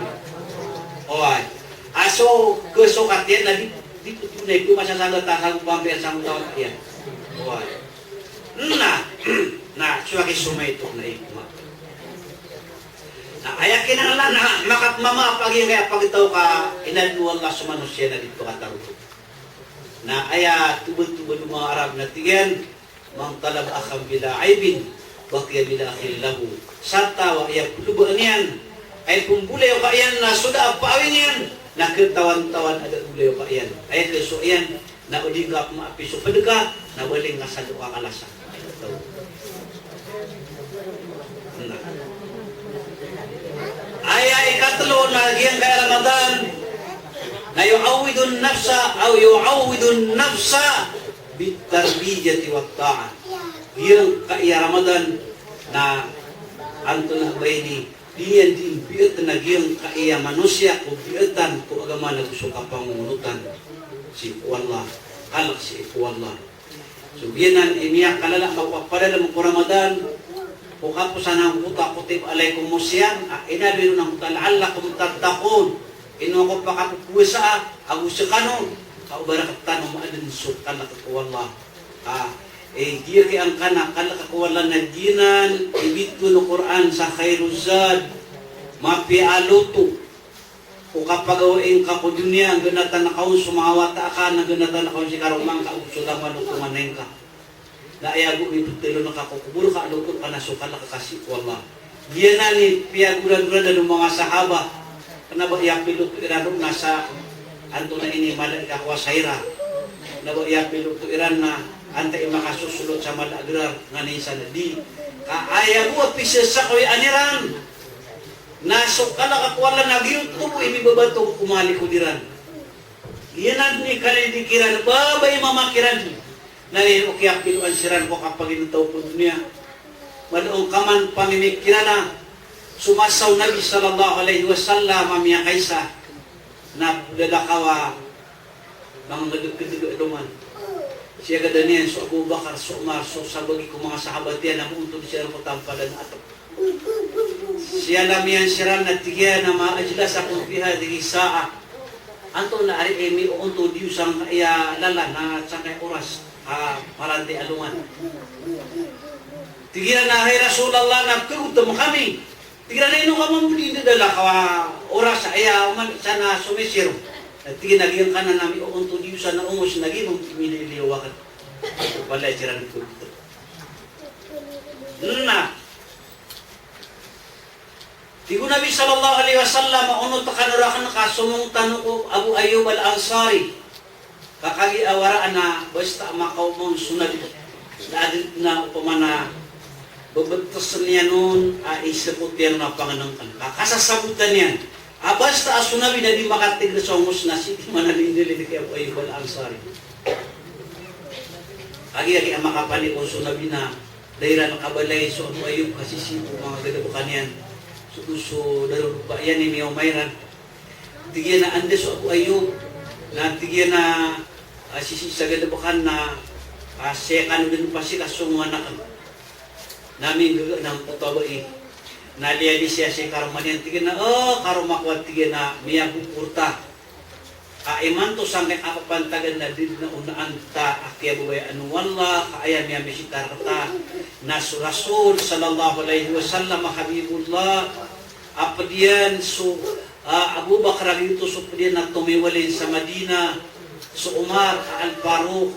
Oway. A so kasokat iyan na di, di ptuna ito masasagata sa pambayad sa koto iyan. Oway. Na, na, so aki somay to na ipma. Na aya kinanglan na makapmamaap a giyangkaya pagtaw ka inadn o Allah so manosiya na di pkatarotop. Na aya tobad-tobad o manga Arab na tig iyan, "Man talaba akhan bila aibin, baqiya bila akhin lahu." Sa taw a aya pmbaloba niyan, aya pmbolayoka iyan na so da a paawing iyan, na khatawan-tawan a da a bolayoka iyan. Aya kasowa iyan, na o di ngka pmaapi so pd ka, na baling ka sa dowa ka lasa. Na aya ikatlo na giyangkaya Ramadan, na yu'awwidun nafsa, aw yu'awwidun nafsa bit tarbiyati wat ta'ah. Giyangkaya Ramadan na antonaa ba ini Di niyan dii mbiyatn a giyangkaya manosiya ko biyatan ko agama na go so kapangongonotan sii ko Allah, kalk sii ko Allah. So giyanan i miyakalala a mapapadalm ko Ramadan, ko kaposan angkoto a kutiba alaykumus siyam, a inaloy ron angkoto a la'allakum tattaqun. Ino ako pakapowasa ago skano, ka o barakat tano maadn so kalk ko Allah. A, e, giyangkai angkanan a kalk ko Allah na giyanan i bitowan o Qur'an sa khairuz zad, mapiya a loto ko kapagawai ngka ko doniya, nggnatan ka on so manga wata ka, na nggnatan ka on si karoma ngka, ago so langowan o tonganay ngka. Na aya bo i ptharoon ka ko kobor ka, loto ka na so kalk ka sii ko Allah. Giyanan i piyagoragoradan o manga sahaba. Kna ba aya piloto iran ron na sa antonaa ini, mala i kakowa sa iran. Kna ba aya piloto iran na antaa i makasosolot sa mala a grar, nganin sa na di. Ka aya bo a pisasakowaan iran na so kalk ko Allah na giyoto bo i mibabato ko manga likod iran. Giyanan i kalidik iran, ba ba i mamak iran. Na aya o kiyapiloan siran ko kapagintaw ko doniya. Mala on ka man pamimikiran a so masa o Nabi sallallahu alaihi wasallam a miyakaisa na lalakaw a mangngdgdg a alongan. Siyagadan iyan so Abu Bakar, so Umar, so sabagi ko manga sahabat iyan a moontod siran ko tampadan a atp. Siyalamiyan siran na tig iyan a, "Ma ajlasakum fi hadhihi sa'ah?" Antonaa ari i miyoontod iyo sangkaya lalan na sangkaya oras a marantay a alongan? Tig iran a, "Hay Rasulullah, na pkhagotam kami." Tig iran a, "Ino ka mambo di ndadalakaw a oras a aya oman sana somisir?" Na tig iyan a, "Giyangkanan a miyoontod iyo sa na ongos na giya mambo di miniliyo wakat." Palaya siran pkhagotam. Na Tig o Nabi sallallahu alaihi wasallam, onot kano rakn ka somong tano ko Abu Ayyub Al-Ansari. Ka kagiya waraan a basta a makaoma on so Nabi, na adn a opama na bbtosn iyan on a isbot iyan on a pangnngkn. Ka kasasabotan iyan a basta a so Nabi na di makatigr sa ongos na sii man a lindilid ki Abu Ayyub Al-Ansari. Kagiya, kagiya makapanik on so Nabi na da iran kabalay so Abu Ayyub ka sisii ko manga galbkan iyan. So, so darodopa iyan i miyaoma iran. Tig iyan a anda so Abu Ayyub, na tig iyan a, ah, sisii sa galbkan na, ah, sii kano dn pasik a songowan akn. Na minggaga na angkoto a bai. Na liyalisiya sii karoma niyan, tig iyan a, "O, karoma ko," tig iyan a, "miyagokorta." Ka imanto sangkai a kapapantagan na di dn a onaan ta a kiyababayaan o Allah, ka aya miyamisitar ta na so Rasul sallallahu alaihi wasallam a Habibullah, a pd iyan so, ah, Abu Bakar a giyoto so pd iyan a tomiwalin sa Madinah, so Umar, a Al-Faruq,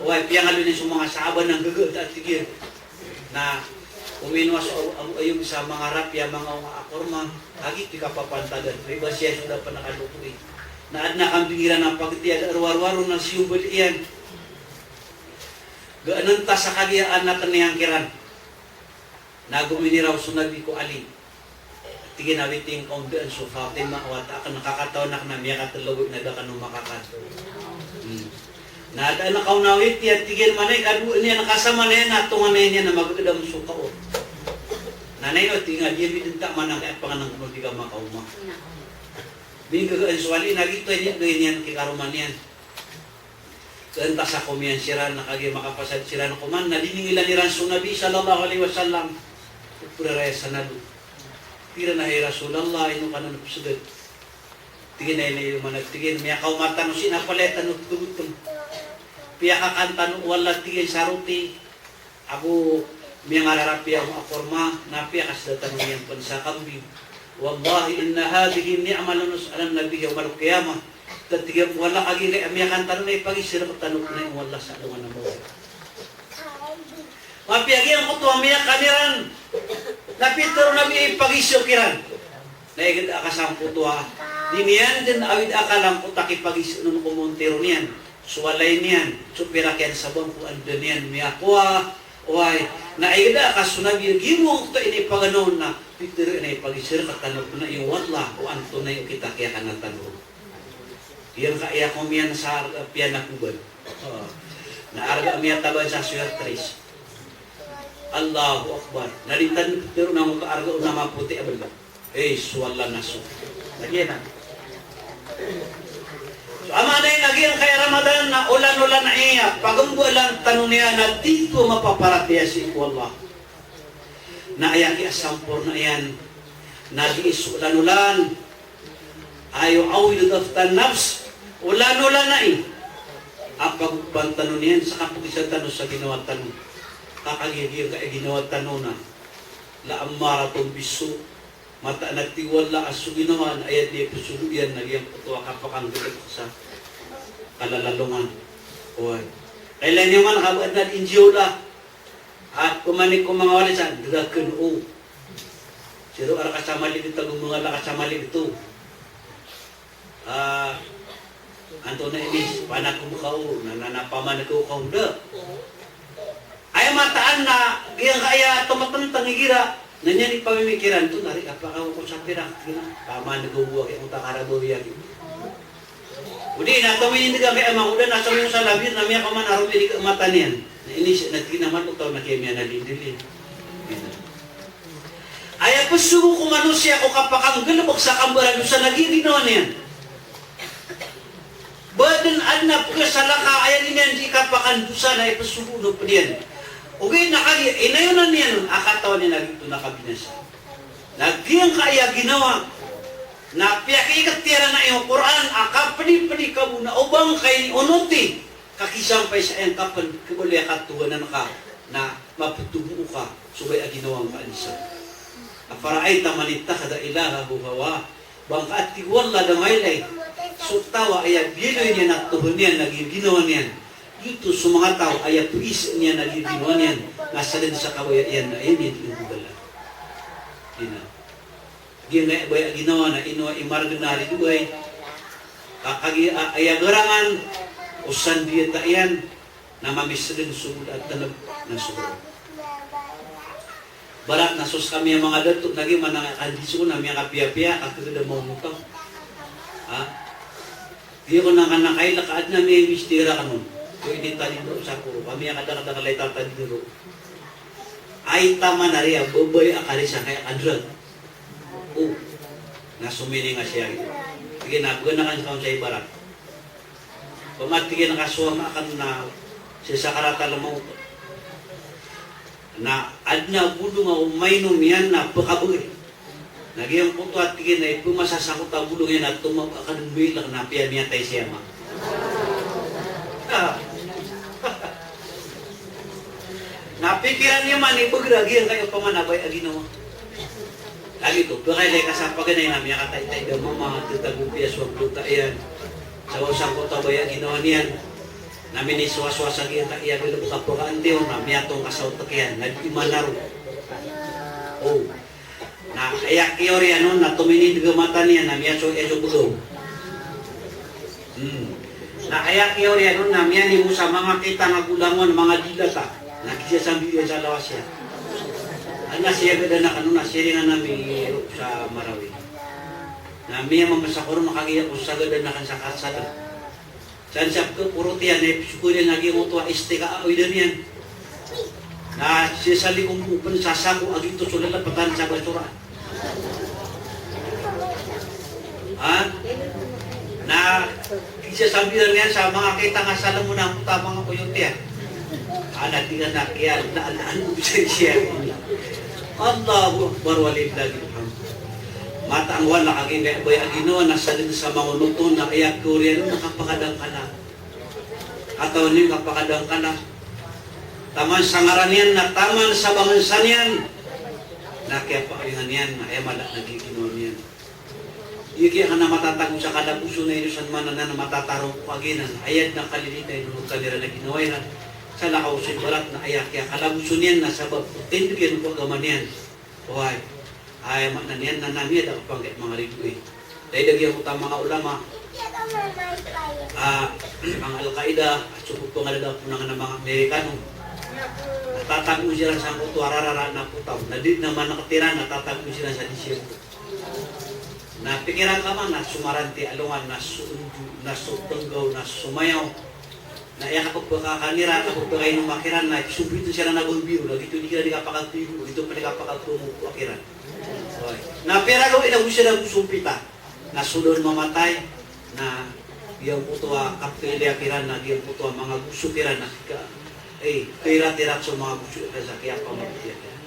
oway, piyangaloy niyan so manga sahaba na nggaga ta a tig iyan. Na ominowa so Abu, Abu Ayyub sa manga rapiya, manga onga a korma, kagiya di kapapantagan, riba siya so da pn a kalokoi. Na adn a kambing iran a pagtiya da a rowar-rowar on na siyombal iyan. Gaan ta sa kagiya anak niyan kiran. Na gominiraw so Nabi ko Ali. Tig iyan a witing ka on daan so Fatima, wata akn, kakatawan akn a miyakatlo na da kano makakan. Hmm. Na da a nakaonawit iyan, tig iyan, manay ka dowa niyan kasamaan iyan na tonganay niyan a magagedam so kaot. Na ino, tig iyan, a di ami dn taman angkaya pangnngkn o di ka makaoma. Bingkagaan so wali na giyoto i niyan, giyoto i niyan kikaroma niyan. Kaantas a komiyan siran na kagiya makapasad siran koman na diningilan iran so Nabi sallallahu alaihi wasallam. Pd iran sa nado. Tig iran a, hay Rasulullah, ino ka nan psgd? Tig iyan a, ino man, tig iyan, miyakaoma tano sii na palaya tano pgogotom. Piyakakan tano o Allah, tig iyan, sa roti ago miyangararapiya a korma, na piyakasda tano niyan pn sa kambing. Wallahi inna hadhihi ni'matun us'alu 'anha yawmal qiyamah. Tig iyan, o Allah, kagiya miyakan tano na ipagisrk tano pn o Allah sa alongan a mawri. Mapiya giyangkoto a miyakan iran na pitharo o Nabi a ipagisrk iran. Na igd a ka sangkoto a di niyan dn awid a akal angkoto a kipagisrk on ko montero niyan, so walay niyan, so pirak iyan sa bangko, anda niyan miyakowa. Oway, na igd a ka so Nabi a giyoto a inipaganaw on na pitharo iyan a ipagisrk tano pn o Allah o antonaa i okit a kiyakan tano. Giyangkaya komiyan sa arga piyanakoban. O. Na arga miyataban sa sweater. Allahu Akbar. Na di tano pitharo na angkoto a arga on na mapoti a bla. Eh, so Allah na so. Na giyanan. So, a maana iyan na giyangkaya Ramadan na olan-olan aya pagambalan tano niyan na di tano mapaparatiyaya sii ko Allah. Na aya kiyasamporna iyan na di so olan-olan a yu'awwid da'fan nafs, olan-olan aya a pagopan tano niyan sa kapagisa tano sa ginawa tano. Ka kagiya giyangkaya ginawa tano na la'ammaratun bis-su', mataan a tig o Allah a so ginawa na aya di psogo iyan na giyangkoto a kapakanggalbk sa kalalalongan. Oway. Kailay niyo man ka ba adn a di N G O la. A pmanik ko manga wali sa, dn ka kn o. Siro a rka sa maligid ago manga laka sa maligid oto. A, antonaa ini, panakob ka o, na, na, na pamanik ka o da. Aya mataan na giyangkaya tomatntang igira na niyan i pamimikiran oto na ri, kapakaw ko sa pirak, gina. Pamanik ka o, giyangkoto a karabaw iyan. O di na tominindg angkaya manga oda na somiyong sa labir na miyakaoma na rominig a mata niyan. Na inisip na tig iyan a mato taw na kiyamiyanalindili. Aya psogo ko manosiya ko kapakanggalbk sa kambarandosa na giya ginawa niyan. Ba dn adn a pkasalaka a aya niyan di kapakandosa na aya psogo on o pd iyan. Ogaid na kagiya inayonan iyan on a katawan iyan a giyoto na kabinasa. Na giyangkaya ginawa na piyakiiktiyaran iyan o Qur'an a kapdipdi ka bo na o ba ngka ini onoti ka kisampay sa aya ngka pn khabaloy a katowanan ka na maptogo ka so baya a ginawa ngka a di sa. Afara'ayta man ittakhadha ilahahu hawah. Ba ngka a tig o Allah da mailay so taw a aya biyaloy niyan a tohan iyan a giya ginawa niyan. Giyoto so manga taw a aya pgiza niyan a giya ginawa niyan na sadn sa kabaya iyan na aya niyan di nggogalan. Gina. Giyangkaya baya a ginawa na ino i margn a ridoay. Ka kagiya aya garangan o sandiyata iyan na mamisgn so md a tnb na so barat. Barat na so skami a manga dato na giya manang a kandiso na miyakapiyapiya ka kagd a maonotang. Ha? Giya ko na kanakailk a adn a miyamisti rakn on. Ko initanido sa koro, ka miyakadakdakl a itatanido. Ay taman a riya babay a karisan kaya kadrak. O, na somining a siya. Tig iyan a bgan akn sa on sa ibarat. Pamatikin ka so ama akn na sii sa sakaratal mawt. Na adn a bolong a omainom iyan na pkabgay. Na giyangkoto a tig iyan a ipmasa sangkoto a bolong iyan a tomaba akn a mbailk na piyamiyatay si ama. Ah. Na pikiran iyan man i bgra giyangkaya opama na baya a ginawa. Lagid oto, pkailay ka sa paganay na miyakataitay da mama, tatago piya so angkota iyan. Sa sangkoto a baya a ginawa niyan. Na minisowasowasa giyangkaya galbk a pkaantiyo na miyatong ka sa otk iyan, na di manaro. O. Na aya kiyaoriyan on na tominindg a mata niyan na miyasowa iyan so bgaw. Hmm. Na aya kiyaoriyan on na miyanimo sa manga kitang a golangon, manga dilata. Na giya sambi iyan sa lawas iyan. Adn a siyagadan akn on na siringan ami roo sa Marawi. Na miyamamasa ko ron na kagiya ko sagadan akn sa kalsada. Dan sa pkhaporot iyan, na ipsokor iyan a giyoto a istikaa a awid iyan. Na sii sa liyo pn sa sako a giyoto so lalapetan sa basura. Ha? Na kisasabiran iyan sa manga kaitanga sa lemona, mota manga koyote iyan. Ana di ka na kiya, na, na, na, Allahu Akbar walillahil hamd. Mataan wala ka giyangkaya baya a ginawa na sa dn sa manga onoton na aya koriyan na kapakadangkana. Katawan iyo kapakadangkana. Taman sa ngaran iyan na taman sa bangnsa niyan. Na kiyapaoyingan iyan na aya mala na ginawa niyan. Aya kiya kna matatago sa kalaboso na ino san mana na matatarong ko a giyanan. Aya dn a kalilid na ino kaniran a ginawa iran. Salakaw so ibarat na aya kiya kalaboso niyan na sabap ko tindg iyan ko agama niyan. Oway. Aya maana niyan na na miyada ko pangkay manga ridoay. Daidagi ako ta manga ulama. Ah, manga Al-Qaeda, at so pangadaga ko na manga Amerikano. Na tatago siran sangkoto a rarara na potaw. Na di na manakatiran na tatago siran sa disyerto. Na pikiran ka man na so maranti a alongan, na so ondo, na so pnggaw, na so mayaw. Na aya kapagpakakan iran, kapagpakainom kiran, na sompitn siran a biro, na giyoto di kiran di kapakagpigo, giyoto pn di kapakagpomoko kiran. Oway. Na pira gawii na go siran go sompita. Na so da on mamatay, na giyangkoto a kapkailaya kiran, na giyangkoto a manga goso kiran, na ka, eh, kairat-irat so manga goso kiran sa kiyapamatiya kiran.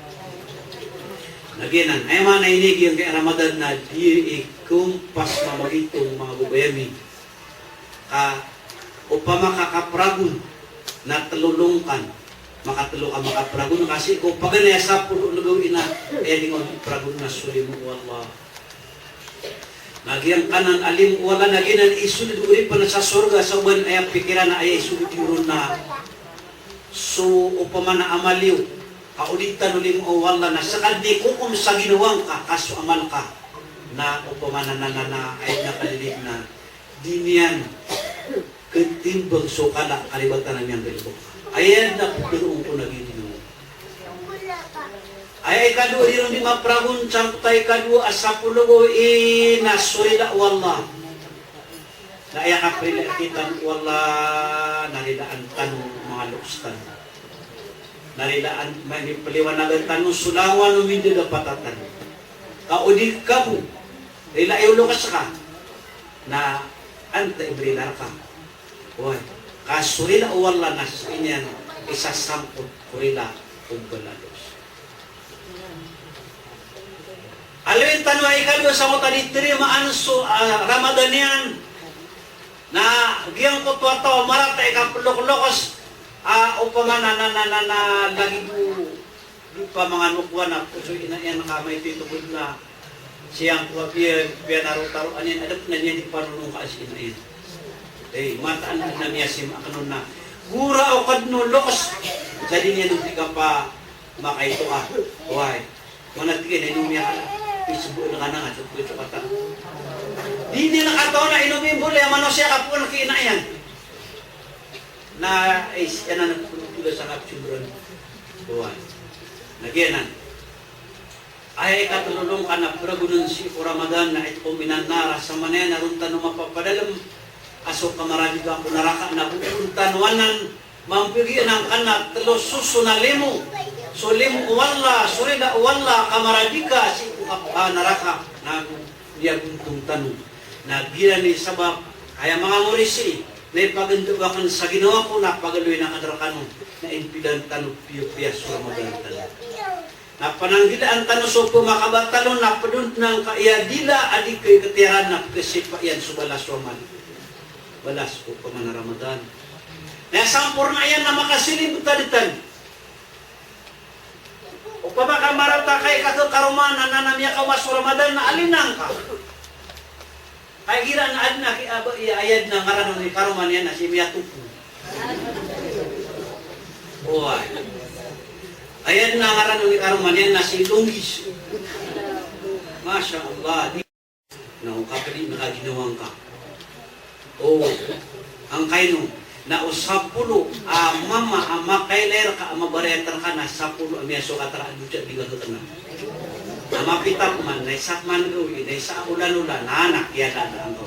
Na giyanan, aya maana ini giyangkai a Ramadan na di i kompas mamagitong manga babay ami. Ka opama ka kapragon na tlo longkan, makatlo ka makapragon ka sii ko paganay a sapolo a gawii na, aya di nga pragon na so limo o Allah. Na giyangkanan a limo o Allah na giyanan i solid o oripn sa sorga sa oba niyan aya pikiran na aya i solid iyan ron na so opama na amal iyo, ka o di tano limo o Allah na skaniyan i kokom sa ginawa ngka, ka so amal ka na opama na, na, na, na, aya na kalilid na di niyan katimbang so kala a karibatan a miyanggalbk. Aya na pkharoon ko na giyangkoto. Aya ikadowa di ron di mapragon sangkoto a ikadowa a sapolo gawii na so rila o Allah. Na aya kaprila kita o Allah na rilaan tano manga loks tano. Na rilaan, ma-, pliwanagan tano so langowan o mindadapata tano. Ka o di ka bo, rila iyo loks ka. Na antaa i brila rka. Oway. Ka so rila o Allah na sii niyan i sasangkot ko rila o mbala a loks. Aloyin tano a ikadowa sangkoto a di tarimaan so, ah, Ramadan iyan. Na giyangkoto a taw a marata i kaploklokos, ah, opama na, na, na, na, na, lagid o di pa manga nokowan a poso i ina iyan ka maito i togod na siyangkowa piya, piyanarotaro a niyan, adn a niyan di panonongka si ina iyan. Eh, mataan a na miyasima akn on na gora o kadn o loks. Sa di niyan di kapamakaito a. Oway. Mana tig iyan a inom iyan ka na. Isbo na ka na nga, so pwede ka ta. Di niyan katawan a inom iyan boli a manosiya ka poon ki ina iyan. Na, eh, si ina na poon pula sa kapsumron. Oway. Na giyanan. Aya ikatlo longkan a pragonan sii ko Ramadan na itqun minan nar, a samanaya na ron tano mapapadalm a so kamaradika ko naraka na bo ron tano anan mambagian angkanan a tlo soson a limo. So limo o Allah, so rida o Allah, kamaradika sii ko kap-, ah, naraka, na go miyagontong tano. Na giyanan i sabap, aya manga morisi, na ipaganda akn sa ginawa ko, na pagaloy na kadar kano, na impidan tano piyapiya so Ramadan tano. Na pananggilaan tano so pmakabatal on na pd on angka aya dila a di kay katiyaran na pkhasipa iyan so balas o amal. Balas o pamana Ramadan. Na aya samporna iyan na makasilim tadtan. Opama ka marata ka i kakaroma na, na, na miyakaoma so Ramadan na alin angka. Kay igira na adn a ki-, aba, i-, aya dn a ngaran on i karoma niyan na si Miyatopo. Oway. Aya dn a ngaran on i karoma niyan na si Longgis. Masha Allah. Di na o kapdi na kaginawa ngka. O, angkaino. Na o sapolo a mama a makailay rka a mabarayat rka na sapolo a miyasokat rka a dosa di ka kkna. Na mapita pman, na isa pman gawii, na isa a olan-olan, na anak, iyada da angkaw.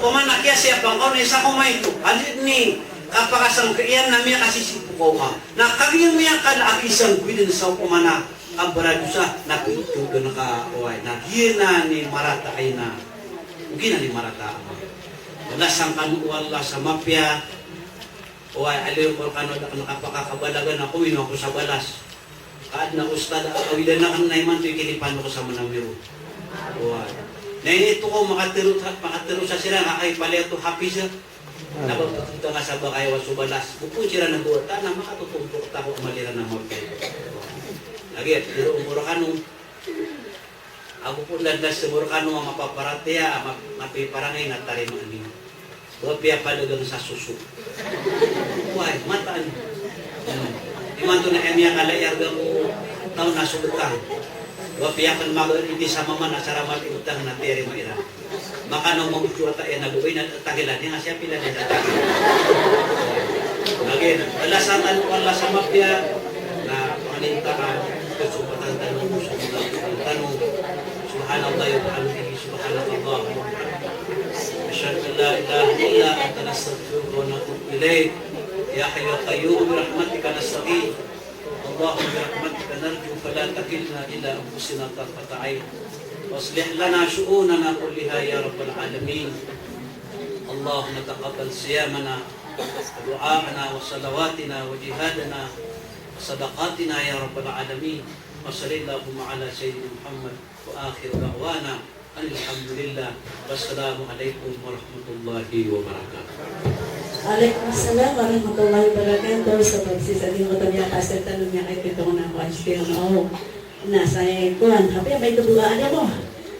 opama na kiyasiyapa ngka on na isa ko maito, adi ni kapakasangkaiyan na miyakasisipo ka oka. Na kagiya miyakala a kisangkowi dn sa opama na kabaradosa na pito dn ka, oway, na giyanan i marata a ina. Giyanan i marata a ama. Balasan kano o Allah sa mapiya. Oway, aliyo ko rkano da kn kapakakabalagan ako, ino ako sa balas. Ka adn a ustad a awidan akn na imanto i kinipano ko sa Manawiro. Oway. Na initokaw makatharo, makatharo sa siran ka kay palaya to hafiz. Na ba ptotang a sabak a iwas o balas. Bokon siran a dowa ta na makatotompok ta ko a mala iran a mapiya. Lagid a tharoon ko rkano. Ago pn da dn a sii ko rkano a mapaparatiyaya, a map-, mapiparangay na tarimaan iyo. Ba piyapadagang sa soso. Oway, mataan. Hmm. Imanto na aya miyakala i arga ko taw na so btang. Ba piyakn magaan i di sa mama na sa ramat i btang na tiyarima iran. Makanaw mambo so wata iyan a gabay na tagilan iyan a siyapila niyan sa tagil. Lagid a balasan tano o Allah sa mapiya, na panganinta ka, kasompatan tano, kasompatan tano. Subhanallahi wa bihamdihi, subhanakallahumma wa bihamdik. Ashhadu an la ilaha illa anta, nastaghfiruka wa natubu ilaik. Ya Hayyu ya Qayyum, bi rahmatika nastaghith. اللهم برحمتك نرجو فلا تكلنا إلى أنفسنا طرفة عين وأصلح لنا شؤوننا كلها يا رب العالمين. اللهم تقبل صيامنا ودعاءنا وصلواتنا وجهادنا وصدقاتنا يا رب العالمين. وصل اللهم على سيدنا محمد وآخر دعوانا أن الحمد لله. والسلام عليكم ورحمة الله وبركاته. Alaikum salam warahmatullahi wabarakatuh. Sabap sii sa di ko tamiya kaseta no miya kay pitong na ko ajpil no. Na saya kuan, tapi apa itu dua ada mo?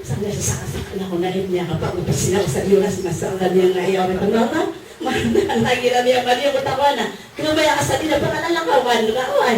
Sampai sesak-sesak na ko na ipnya apa ko psina ko sa diulas masalah niya na iya orang kenal ta. Mana lagi na miya mali ko tawana. Kena bayar asal di dapat anak kawan ka, oi.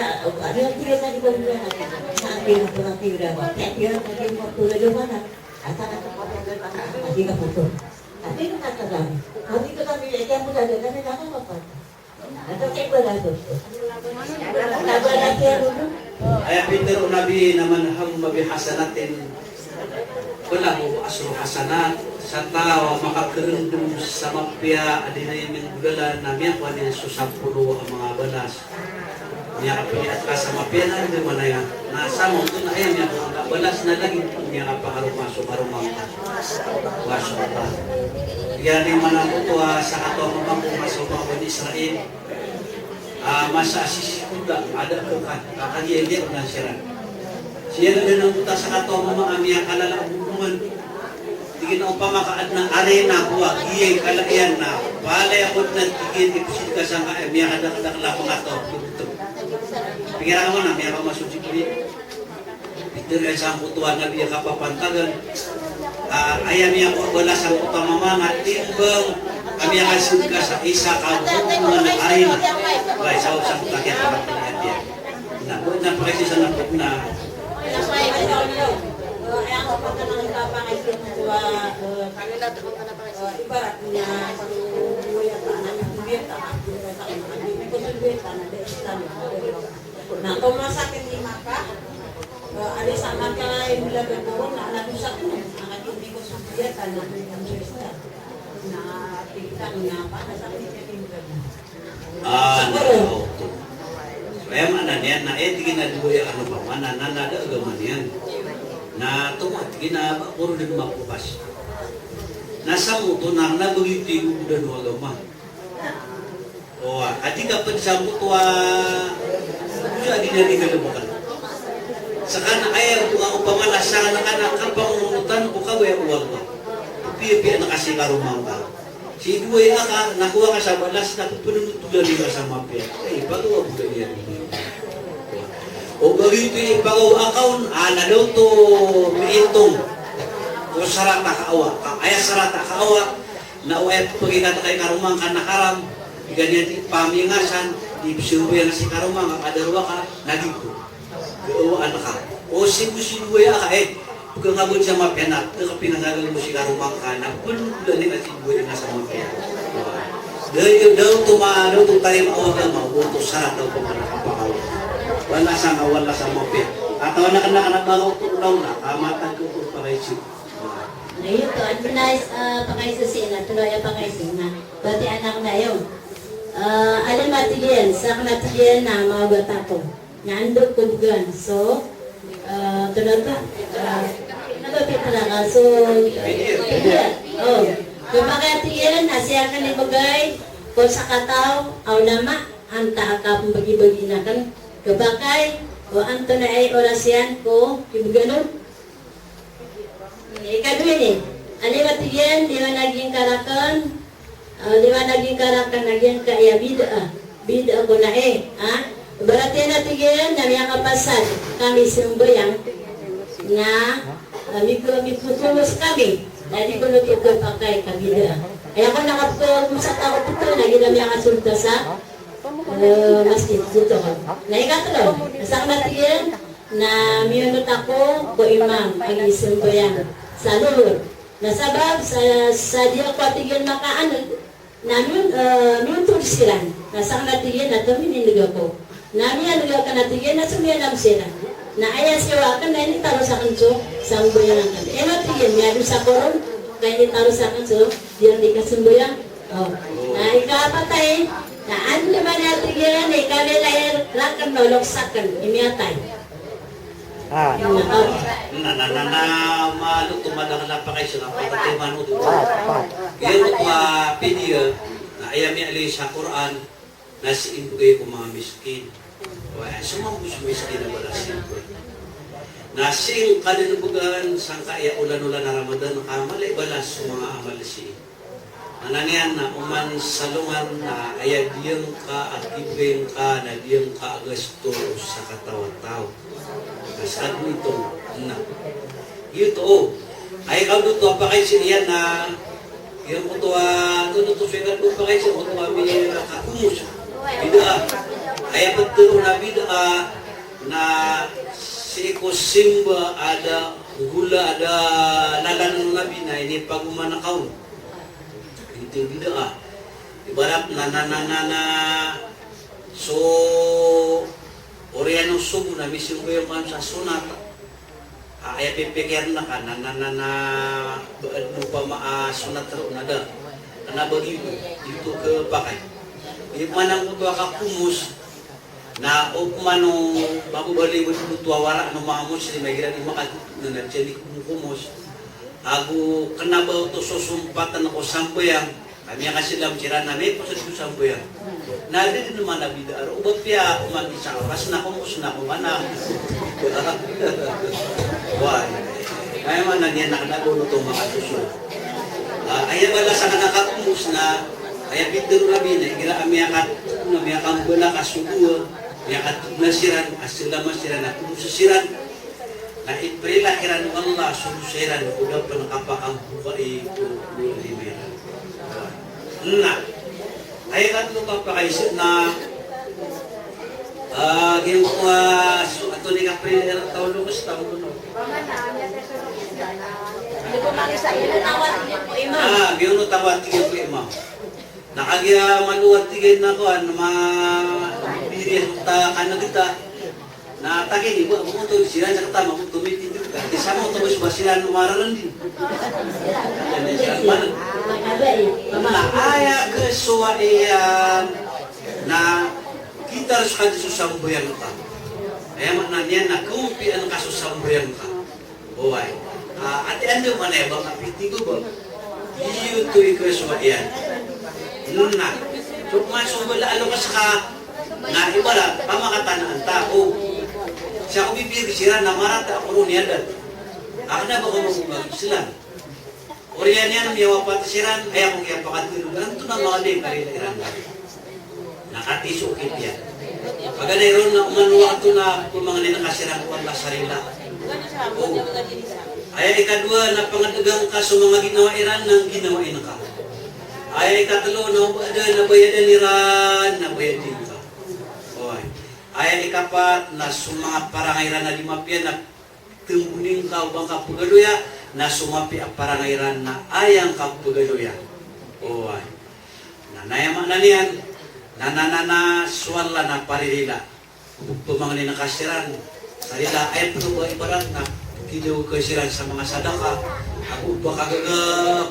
na, ano yung tingin na di ba nila na? Sa akin, sa mga tingin na ba? Kaya tingin na di ba tulad yung mana? Asa ka sa pagkakas? Asa ka puto? Asa ka sa kami? Kami ko kami, eh, kaya mo talaga, kami nakakapat. Asa ka iba na to? Aya pitharo o Nabi na man hamma bi hasanatin falahu ashru hasanat, sa taw a makakerendem sa mapiya a di niyan minggolalan na miyakowa niyan so sapolo a manga balas. Miyakapiyat ka sa mapiya na di manaya. Na sa mo to na aya miyakabalas na lagid miyakapaharoma so karoma ka. Masha Allah. Aya di mana oto a sakataw a mama ko masa o manga Bani Israel. Ah, masa a sisikuda, ada kekan, kagiya di ko nan siran. Siya na dn oto a sakataw a mama a miyakalala a boboman. Tig iyan a opama ka adn a arena ko a giyai kala iyan na palaya ko dn a tig iyan i psid ka sangkai a miyakadakdakl a pangataw. Pingirang man a miyakamaso si Jibril. Pitharo iyan sangkoto a Nabi a kapapantagan. Ah, aya miyakowa balas sangkoto a mama na timbang a miyakasid ka sa isa ka boboman a arena. Ba, isa o sangkoto a kiyatawag iyan. Na, bo, na pakaisa na, na. Ibarat niyan, na, kung masakit ni Maka, eh, ada sa Maka, eh, mula berbohong, na, na, dosa ko, na, na, hindi ko sumpiyan, na, na, tignan, na, pa, na, sakit niyan, hindi ko. Ah, na, oto. Aya maana niyan na, eh, tig iyan a dowa aya, ano ba, mana, na, na, da, agama niyan. Na, tomo, tig iyan a, ba, koro dn makopas. Na, sa oto, na, na, begitu, ibo, da, no, agama. O, a di ka pd sangkoto a, so a di na di ka lbkn. Ska na aya bo a opama na sa na ka na kapangonotan ko kabaya o Allah. Piyapiya na ka si karoma ngka. Si dowa aya ka, na kowa ka sa balas na pphanonotolan iyan ka sa mapiya. Ay, pagawa bo da iyan. O ba giyoto i pagawa akawn, a na da oto miitong. O sarat a kaawa, ka aya sarat a kaawa, Na o aya pphagikata ka i karoma ngka na haram, di ka niyan di pamingasan, di pzambayang si karoma ngka ka darowaka, na di ko. Gawaan ka. O si bo si dowa aya ka, eh, pkhangabn sa mapiya na, da ka pinanggagal bo si karoma ngka na, pnggolani ka si dowa aya na sa mapiya. Da, da oto ma, da oto tarima o agama, oto sarat o pamana ka pakaw. Wala sa nga, wala sa mapiya. Atawa na kna, kna ba oto ulaw na, kamatag ko oto pakaisip. Na giyoto, advice, ah, pakaisa sii na, tlo aya pakaisa na. Bati anak na iyo. Ah, alima tig iyan, sakn a tig iyan na maogat ako. Na anda ko bgan. So, ah, tlo ba? Ah, ano ba pitharo ka? So, pitharo. O. Kapakay a tig iyan na siyakn i bgay ko sakataw a ulama, antaa ka pmbagibagi akn. Kapakay, o antonaa i oras iyan ko ibgan on. Ikadowa ini, alima tig iyan, liwanagi ngka rakn, ah, liwanagi ngka rakn a giyangkaya bid'ah. Bid'ah ko na, eh, ha? Ibarat iyan a tig iyan na miyakapasad kami sambayang na, ah, miko-, mikokolos kami. Na di ko oto kapakay ka bid'ah. Aya ko na kapkolos sa tao oto na giya miyakasold sa, eh, masjid oto. Na ikatlo, sakn a tig iyan, Na miyonot ako ko imam a gisambayang sa lohor. Na sabap sa, sa di ako a tig iyan makaaneg, na miyon-, eh, miyontod siran. Na sakn a tig iyan na tominineg ako. Na miyaneg akn a tig iyan na somiyanam siran. Na aya siyowa akn na initaro sakn so sambayang akn. Ino tig iyan, miyadosa ako ron, ka initaro sakn so di akn di kasambayang. O. Na ikaapat a, na anda man a tig iyan, na ikawila rakn na olok sakn i miyatay. Ah. Na, na, na, na, malo to madakl a pakaiza na pakatay mano to. Ah, ah. Giyoto a pidiya, na aya miyaaloy sa Qur'an, na sii mbgay ko manga miskin. Oway, so manga miskin na balas sii mbgay. Na sii ngka dn bgan sangkai a olan-olan a Ramadan ka mala i balas so manga amal sii. Maana niyan na oman sa alongan na aya diyangka a kibgay ngka na diyangka a gasto sa kataw a taw. Na sa adn ito, na. Giyoto, o. Aya kadowa oto a pakaiza iyan na, giyangkoto a, kadowa oto so ikadowa a pakaiza, oto a miyakakomos. Bid'ah. Aya pitharo na bid'ah na sii ko simba a da gola a da lalan o Nabi na inipagoman ka on. Inti bid'ah. Ibarat na, na, na, na, na, so oriyan o sobo na misimba iyo man sa sonat. A, aya pipikirn ka na, na, na, na, ba, opama a sonat ron na da. Kna ba giyoto, giyoto khapakay. Di man angkoto a kakomos, na opama o mababaloy bo oto a wara o manga Muslim a igira di makatotog na, na di siran di kokomos. Ago kna ba oto sosompatan ko sambayang, ka miyakaslam siran na miposod ko sambayang. Na di dn man a bid'ah ron, o ba piya oman isa oras na komos na komana. Oway. Aya maana niyan na kna ba oto makasosod. Ah, aya balas a kna kakomos na, aya pitharo o Nabi na igira a miyakatotog na, miyakambala ka so dowa, miyakatotog na siran, a slama siran, a komos siran. Na iprila kiran o Allah so dosa iran ko da pn kapakambukai ko lima iran. Na aya kadowa a pakaiza na, ah, giyangkoto a so, antonaa i kaprila iran, taw loks, taw loks. Ah, giyangkoto a tawat, tig iyan ko imam. Na kagiya malowa, tig iyan, na kowan, ma, biri ta kanagta. Na tig iyan, iba, bukun to siran sa kata, mabuk to mitin to ka. Di sama to bas basiran mararandi. Na aya kasowa iyan na kitar so kadi so sambayang ka. Aya maana niyan na kaompian ka so sambayang ka. Oway. Ah, ati anda mana ya bang api tigo bang. Iyo to iko so iyan. Nuna. So maso bala alo ka saka. Na ibarat, pamakatan anta ko. Siya ko bibir siran na marata ako ron iyan dan. Ako na ba ko mag-Islam. Oriyan iyan miyawapat siran, aya ko kiyapakatero, antonaa mawali kari iran. Na kati so okit iyan. Paganay ron na oman wakto na pmangnin ka siran ko Allah sa rila. O. Aya ikadowa na pangadagang ka so manga ginawa iran na ginawai ngka. Aya ikatlo na o ba adn a bayadan iran na bayadi ngka. Oway. Aya ikapat na so manga parangay iran na di mapiya na tmboni ngka o ba ngka pgaloya, na so mapiya a parangay iran na aya ngka pgaloya. Oway. Na aya maana niyan, na, na, na, na, so Allah na paririla. Pmangnin ka siran sa rila, aya pn o ba ibarat na kidaw ka siran sa manga sadaka, ago ba kagaga,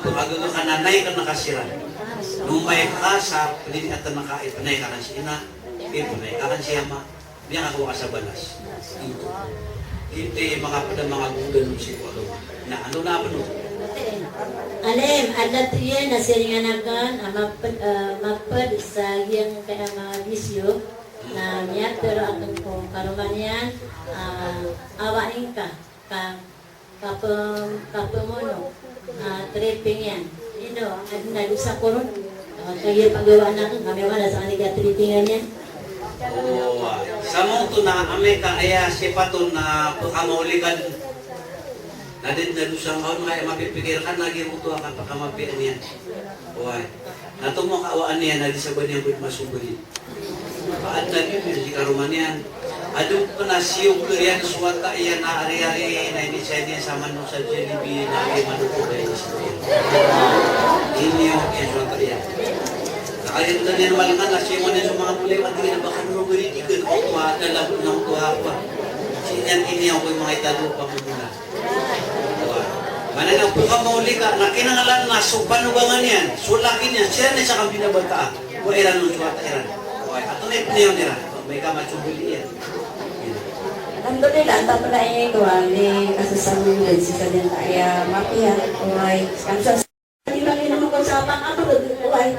ba kagaga ka na nay ka na ka siran. Na omay ka sa pd i atn ka, ipnay ka kan si ina, ipnay ka kan si ama. Miyakakowa ka sa balas. Ito. Kita i manga pd a manga gogodan o sii ko agama. Na antonaa pn oto? Alim, adn a tig iyan a siringan akn a mapd, ah, mapd sa giyangkaya manga bisyo, na miyatharo akn ko karoma niyan, ah, awain ka, ka Kapem-, kapemono, ah, tripping iyan. Ino, adn a dosa ko ron. Ah, kagiya pagawaan akn, kami a mala sa kaniga tripping iyan. O, ah, sa maoto na amay ka aya sipat on na pkamawli ka dn. Na adn a dosa ngka on, aya mapipikir ka na giyoto a kapakamapiya niyan. Oway. Na tomo a kawaan iyan a di sa ba niyan bo di masombali. Ba adn a di di karoma niyan. Adn pn a siyog iyan so wata iyan a ari-ari na inisay niyan sa mano sa Jollibee na ari mano ko ba inisay niyan. Iniyo iyan so wata iyan. Na kaya dn iyan malingan na siyog iyan so manga problema, di na ba kano beri di ka na oto a da labo na oto a apa. Sii niyan iniyo ko manga itago pamumula. Maana na pkamawli ka, na kinanglan na so panogangan iyan, so laki niyan, siran i sa kambinabata. Wa iran on so wata iran. Wa, ato na ipniyon iran. Amay ka masombali iyan. Alhamdulillah, antaa pn a iniiwan i kasasawi dn sii sa dn a aya mapiya, oway. Kan sa di ba ino ko sa pangabot, oway.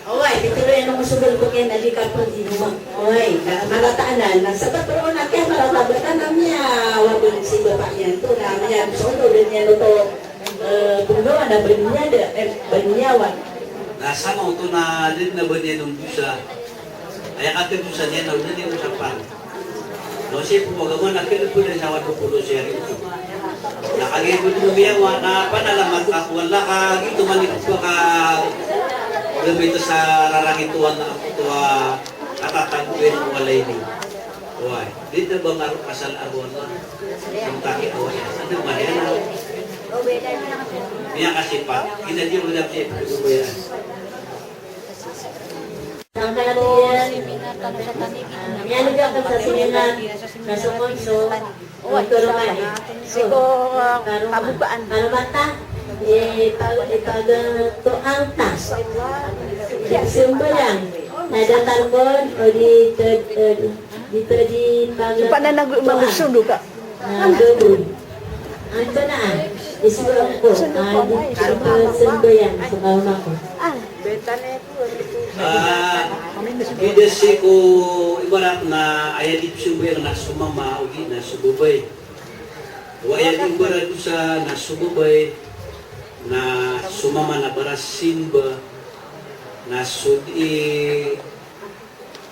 Oway, pitharo iyan o so galbk iyan a di kapaginowa. Oway, na marataan na, na sabaad roo a kiyamarataan a miyawa dn si bapa iyan oto, na miyawa so dn iyan oto, eh, pnggawa na ba niyan da, eh, ba niyawa. Na sama oto na di na ba niyan on dosa. Aya katharo sa niyan na o da niyan on sapar. Na sii ko agama na kiyapd sa wato polo siyari. Na kagiya bo dn miyawa na panalamat ka ko Allah ka giyoto man i pkhagamit sa rarangit o Allah a katatagoi o walay niyo. Oway, di na ba nga roo asal a bo Allah. Ang taki away. Ano man yan? Miyakasipat. Ina di mo na siya ipagkubayaan. Seminar tano sa Tanibid. Miyanig akn sa seminar na so konso, o, Toroman. Sii ko, ah, kabukaan. Karomata, ipag-, ipagtoang ta. Di sambayang na datar kon, o di ted-, eh, di ted-, di pag-, pananago, toang. Magusundo ka. Ah, gabon. Ang banaan, isuwak ko, ah, di ko sambayang sa kaoma ko. Ah, bida sii ko ibarat na aya di psambayang na so mama, odi na so babay. O aya di mbaradosa na so babay, na so mama na barasimba, na so di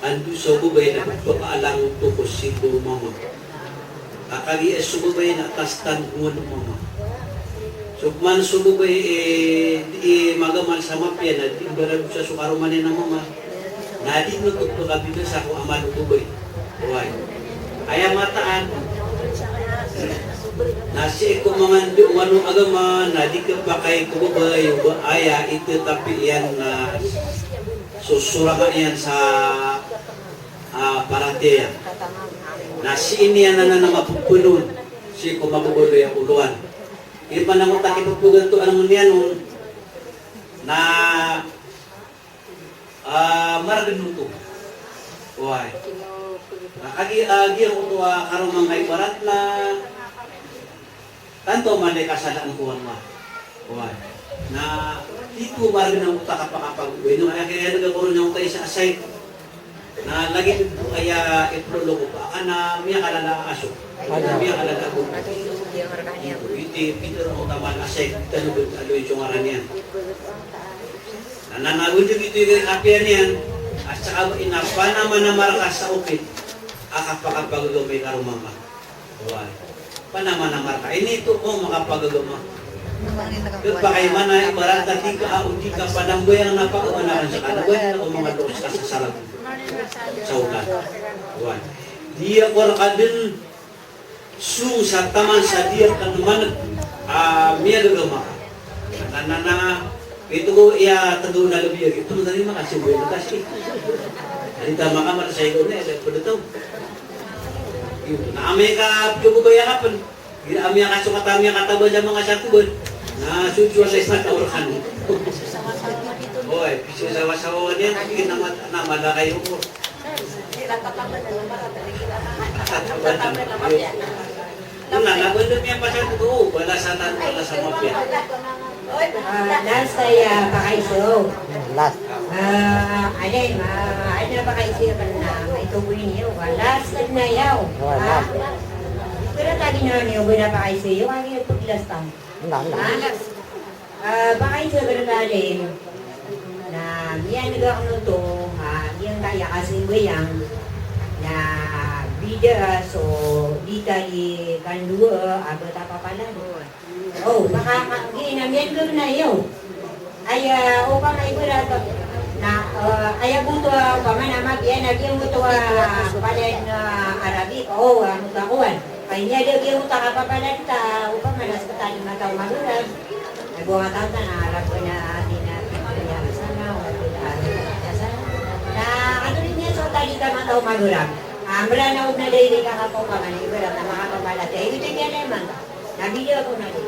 andosa o babay na pphakaalang oto ko simba o mama. Ka kagiya so babay na tastan ko mama. So pman so babay, eh, di magamal sa mapiya na di mbaradosa so karoma niyan a mama. Na di oto pkabinasa ko amal o babay. Oway. Aya mataan. Na sii ko manga ndo o manga agama na di kapakay ko babay o ba aya itetap iyan na so sorang iyan sa, ah, paratiyaya. Na sii niyan anan a mapophoon sii ko mababaloy a olowan. Imanangotak i papaganto a niyan on na, ah, margn oto. Oway. Na kagiya, ah, giyoto a karoma nga ibarat na tanto man i kasalaan ko Allah. Oway. Na di ko margn angkoto a kapakapag-, ino aya kiyanaga ko ron angkoto a isa a site. Na lagid oto aya iploloko pa, ka na miyakalala a aso. Na miyakalala a aso. Iti, pitharo o taman a site, tano ba aloy so ngaran iyan. Na, na, na, odi ito i kapiya niyan, a saka ba ina panamanamar ka sa okit a kapakapagagama i karoma ngka. Oway. Panamanamar ka. Inito ko makapagagama. Kapakay man a ibarat a di ka, a, odi ka panambayang na pagagama na kan sa kanabayang na ko manga dokes ka sa salag. Sa otan. Oway. Di ako rka dn song sa taman sa di akn maneg a miyagagama ka. Na, na, na, ito ko iya tegaw na lbi a giyoto, na di makasimba i batas i. Di ta makamal sa ikaw na, eh, pd taw. Iyo, na amay ka piyagobaya ka pn. Di amay ka sokat, amay ka taba sa manga satoban. Na, so, so, sa isa taw rkan. Oy, piso sawa-sawa niyan, di na mat-, na madakay umor. Ina, na ba ndo miyapasad ko, balasan tano, balasan mapiya. Ah, last aya pakaiza. Last. Ah, alay, ma, alay na pakaiza ka na, ito ko ini, oh, last na yaw. Oh, last. Ah, pero tagi na niyo, ba na pakaiza, yung agi pag last time. Last, last. Ah, Ah, pakaiza ka rka, alay, na miyaneg akn oto, ah, giyangkaya kasimbayang, na bida so di tali kandowa a bata papalad. O, baka, ka, giya na miyaneg akn a iyo. Aya, opama ibarat, na, ah, aya bo oto, ah, opama na mapiya na giyangkoto a palad na Arabic, o, ano ta kowan. Kay niyan da giyangkoto a kapapalad ta, opama na sktano a mataw magoran. Ay, bo nga tawag na, Arab na, di na, di na, sana, wala na, sana. Na, ano rin yan, so, tali ka mataw magoran. Ah, mranaw na dahil ka nga po ka man, ibarat na makapapalad. Ay, ito niyan naman. Nabili ako na din.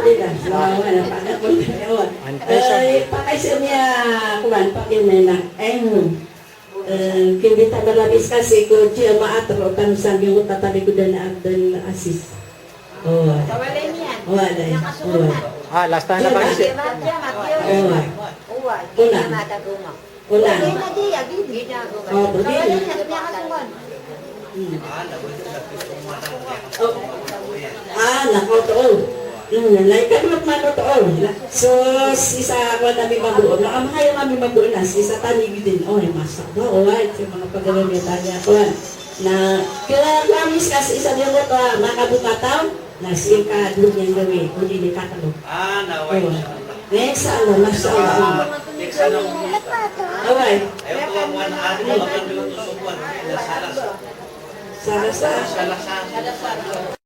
Alhamdulillah. Wa, wa, na, pa, na, pa, na, wa. Eh, pakaiza niyan, kuwan, pakaiza niyan. Eh, hmm. Eh, kimbita a labis kasi ko jamaat roo tano sa giyangkoto a talikod o Abdul Aziz. Oway. Oway, oway. Ah, last time na pa kasi. Oway. Oway. Oway. Oway. Oway. Hmm. Oh. Ah, na, totoo. Hmm, na ikadowa man, totoo. So, sii sa, kuwan, ami mambo, na, amay ami mambo na, sii sa Tanigidin. Oh, masha Allah, oway, so manga pagawaan iyan tanya, kuwan. Na, kaya kami sa sii sa giyangkoto a manga bo kataw, na sii ka doon iyan gawii, odi na ikatlo. Ah, na, oway. Oway. Insha Allah, masha Allah. Oway. Sa, sa.